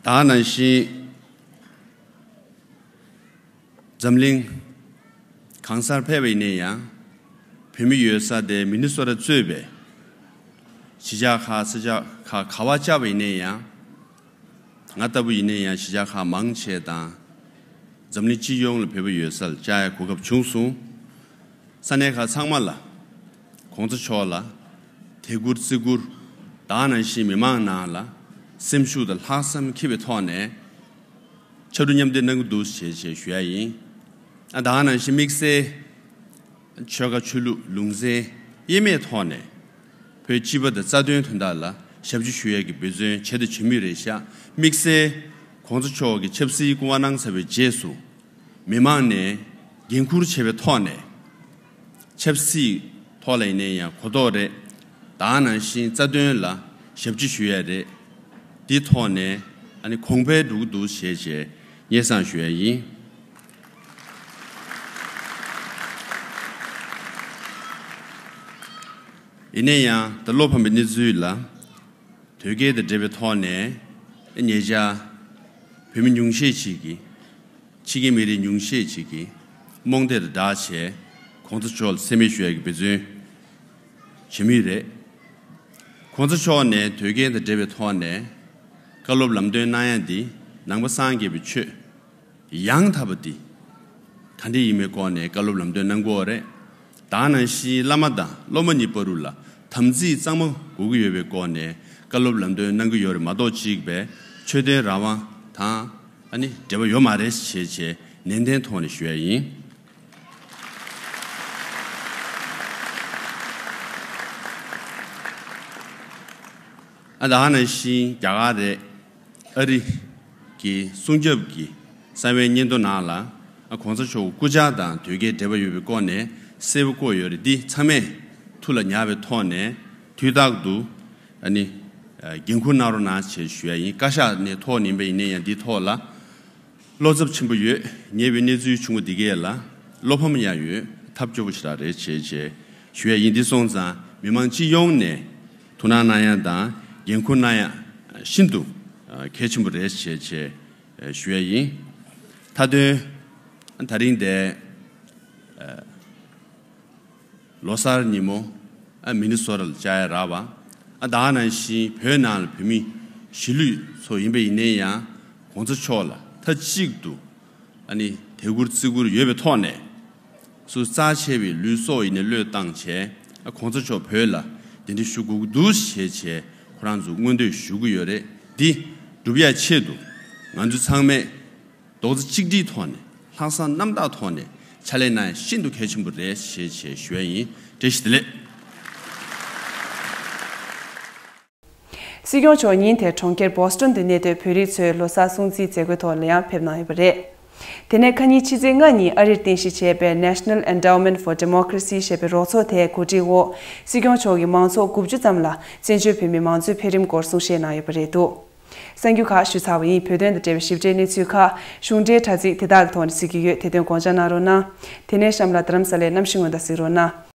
ད་ག་ནང་བཞིན་འཛམ་གླིང་གང་སར་ཕེབས་པ་ཡིན་ན་ཡང་། བོད་མི་ཡོད་ས་དེ་མི་ནི་སོ་ཊ་གཙོས་པའི་གཞིས་ཆགས་ཁག་ས་ཆ་ཁག་ག་པར་བཅར་བ་ཡིན་ན་ཡང་། ང་ལྟ་བུ་ཡིན་ན་ཡང་གཞིས་ཆགས་ཁག་མང་ཆེ་དང་འཛམ་གླིང་སྤྱི་ཡོངས་ལ་བོད་པ་ཡོད་སར་བཅར་ཡ་གོ་སྐབས་བྱུང་སོང་། ས་གནས་ཁག་ཚང་མ་ལ་༸གོང་ས་མཆོག་ལ་དད་བཀུར་བརྩི་བཀུར་དང་། ནང་བཞིན་མི་མང་ནང་ལ་སེམས་ཤུགས་དང་ལྷག་བསམ་འཁྱེར་བའི་ཐོག་ནས་ཕྱར་གྲུ་མཉམ་འདེགས་གནང་གི་འདུག་ཞེས་ཞེས་ཞུ་ཡ་ཡིན། ཨ་ད་ག་ནང་བཞིན་དམིགས་བསལ་ཆོལ་ཁ་ཆོས་ལུགས་ལུང་ཚན་དབྱེ་མེད་ཐོག་ནས་བོད་སྤྱི་པ་དང་རྩ་དོན་དོན་དག་ལ་ཞབས་ཕྱི་ཞུ་ཡ་གི་འབད་བརྩོན་བྱས་དང་བྱེད་མུས་རེད་ཤག། དམིགས་བསལ་༸གོང་ས་མཆོག་གི་ཆབ་སྲིད་སྐུ་དབང་གནང་ཚར་བའི་རྗེས་སུ། མི་མང་ནས་འགན་འཁུར་བྱས་པའི་ཐོག་ནས། ཆབ་སྲིད་ཐོག་ལ་ཡིན་ན་ཡང་གོ་རྟོགས་རེད། དེ་ནང་བཞིན་རྩ་དོན་ལ་ཞབས་ཕྱི་ཞུ་ཡ་རེད། འདི་ཐོག་ནས་ཨ་ནི་གོང་འཕེལ་འགྲོ་གི་འདུག་ཞེས་བྱས་སྙན་སེང་ཞུ་ཡ་ཡིན། ཡིན་ན་ཡང་ད་བློ་ཕམ་པའི་གནས་ཚུལ་ལ། དོལ་རྒྱལ་དང་འབྲེལ་བའི་ཐོག་ནས་ཉེ་ཆར་བོད་མི་ཉུང་ཤས་ཤིག་གིས། ཕྱི་རྒྱལ་མི་རིགས་ཉུང་ཤས་ཤིག་གིས་རྨོངས་དད་དང་སྦྲགས་བྱས་༸གོང་ས་མཆོག་ལ་མཚན་སྨད་ཞུ་ཡ་གི་འབད་བརྩོན་ བྱེད་མུས་རེད། གོང་ས་མཆོག་ནས་དོལ་རྒྱལ་དང་འབྲེལ་བའི་ཐོག་ནས་བཀའ་སློབ་ལམ་སྟོན་གནང་ཡ་འདི་ནང་པ་སངས་རྒྱས་པའི་ཆོས་ཡང་དག་པ་འདི་ག་འདྲ་ཡིན་མིན་སྐོར་ནས་བཀའ་སློབ་ལམ་སྟོན་གནང་གི་ཡོད་རེད། ད་ག་ནང་བཞིན་བླ་མ་དང་སློབ་མ་གཉིས་བར་དུ་ལ་དམ་ཚིག་གཙང་མ་དགོས་ཀྱི་ཡོད་པའི་སྐོར་ནས་བཀའ་སློབ་ལམ་སྟོན་གནང་གི་ཡོད་རེད་མ་གཏོགས་གཅིག་པའི་ཆོས་དོན་རང་དབང་དང་ཨ་ནི་འབྲེལ་བ་ཡོད་མ་རེད་ཞེས་བྱས་ནན་ཏན་ཐོག་ནས་ཞུ་ཡ་ཡིན། ཨ་ད་ག་ནང་བཞིན་རྒྱ་གར་རེད། ཨ་རི་གི་སྲུང་སྐྱོབ་ཀྱི་གསང་བའི་སྙན་ཐོ་ནང་ལ་ཨ་གོང་ས་མཆོག་སྐུ་ཕྱྭ་དང་དོལ་རྒྱལ་འབྲེལ་བ་ཡོད་པའི་སྐོར་ནས་གསལ་པོ་བཀོད་ཡོད་རེད། འདི་ཚང་མས་ཐུགས་ལ་ཉར་བའི་ཐོག་ནས་དུས་རྟག་ཏུ་ཨ་ནི་འགན་འཁུར་གནང་རོགས་གནང་ཞེས་ཞུ་ཡ་ཡིན། བཀའ་ཤག་ནས་ཐོག་ནས་ཡིན་པ་ཡིན་ན་ཡང་འདི་ཐོག་ལ། བློ་འཚབ་ཆེན་པོ་ཡོད། ཉེ་བའི་གནས་ཚུལ་བྱུང་བ་འདི་གས་ལ་བློ་ཕམ་ཡང་ཡོད། ཐབས་སྐྱོ་པོ་ཞིག་རང་རེད་བྱས་བྱས་ཞུ་ཡ་ཡིན། འདི་སོང་ཙང་མི་མང་སྤྱི་ཡོངས་ནས་ཐུགས་སྣང་གནང་ཡ་དང་འགན་འཁུར་གནང་ཡ་ཤིན་ཏུ་གལ་ཆེན་པོ་རེད་བྱས་བྱས་ཞུ་ཡ་ཡིན། མཐའ་དོན་ད་རིང་དེ། ལོ་གསར་ཉིན་མོ་ཨ་མི་ནི་སོ་ཊ་ལ་བཅར་ཡ་རག་པ། ཨ་ད་ག་ནང་བཞིན་བོད་ནང་ལ་བོད་མི་གཞིས་ལུས་ཚོ་ཡིན་པ་ཡིན་ནའི་ཡང་གོང་ས་མཆོག་ལ་མཐའ་གཅིག་ཏུ་ཨ་ནི་དད་བཀུར་བརྩི་བཀུར་ཡོད་པའི་ཐོག་ནས་སུ་རྩ་ཆེ་བའི་ལུས་སྲོག་ཡིན་ནའི་བློས་བཏང་བྱས་ཨ་གོང་ས་མཆོག་བོད་ལ་གདན་འདྲེན་ཞུ་དགོས་ཀྱི་འདུག་ཞེས་བྱས་ཁོ་རང་ཚོ་མངོན་འདོད་ཞུ་གི་ཡོད་རེད། འདི་སྒྲུབ་ཡ་ཆེད་དུ་ང་ཚོ་ཚང་མས། རྡོག་རྩ་གཅིག་སྒྲིལ་ཐོག་ནས་ལྷག་བསམ་རྣམ་དག་ཐོག་ནས་ཕྱག་ལས་གནང་ཡ་ཤིན་ཏུ་གལ་ཆེན་པོ་རེད་ཞེས་བྱས་ཞུ་ཡ་ཡིན། བཀྲ་ཤིས་བདེ་ལེགས། སྲིད་སྐྱོང་མཆོག་ཉིན་དེར་གྲོང་ཁྱེར་བོ་སི་ཊོན་དུ་གནས་སྡོད་བོད་རིགས་ཚོའི་ལོ་གསར་སྲུང་བརྩིའི་མཛད་སྒོའི་ཐོག་ལ་ཡང་ཕེབས་གནང་ཡོད་པ་རེད། དེ་ནས་ཁ་ཉིན་ཕྱི་ཚེས་ལྔ་ཉིན་ཨ་རིར་རྟེན་གཞི་བྱས་པའི་National Endowment for Democracy ཞེས་པའི་རོགས་ཚོགས་དེའི་གོ་སྒྲིག་འོག་སྲིད་སྐྱོང་མཆོག་གིས་མང་ཚོགས་དགུ་བཅུ་ཙམ་ལ་བཙན་བྱོལ་བོད་མིའི་མང་གཙོའི་འཕེལ་རིམ་སྐོར་གསུང་བཤད་གནང་ཡོད་པ་རེད་འདུག་གསར་འགྱུར་ཁག་ཞུས་ཚར་བ་ཡིན། བོད་དོན་དང་འབྲེལ་བའི་ཞིབ་ཕྲའི་གནས་ཚུལ་ཁག་གཞུང་འབྲེལ་དྲ་ཚིགས་དེ་དག་གི་ཐོག་ནས་གཟིགས་ཀྱི་ཡོད། དེ་དོན་དགོངས་འཇགས་གནང་རོགས་གནང་། དེ་ནས་གཤམ་ལ་རྡ་རམ་ས་ལའི་གནམ་གཤིས་སྔོན་བརྡ་གཟིགས་རོགས་གནང་།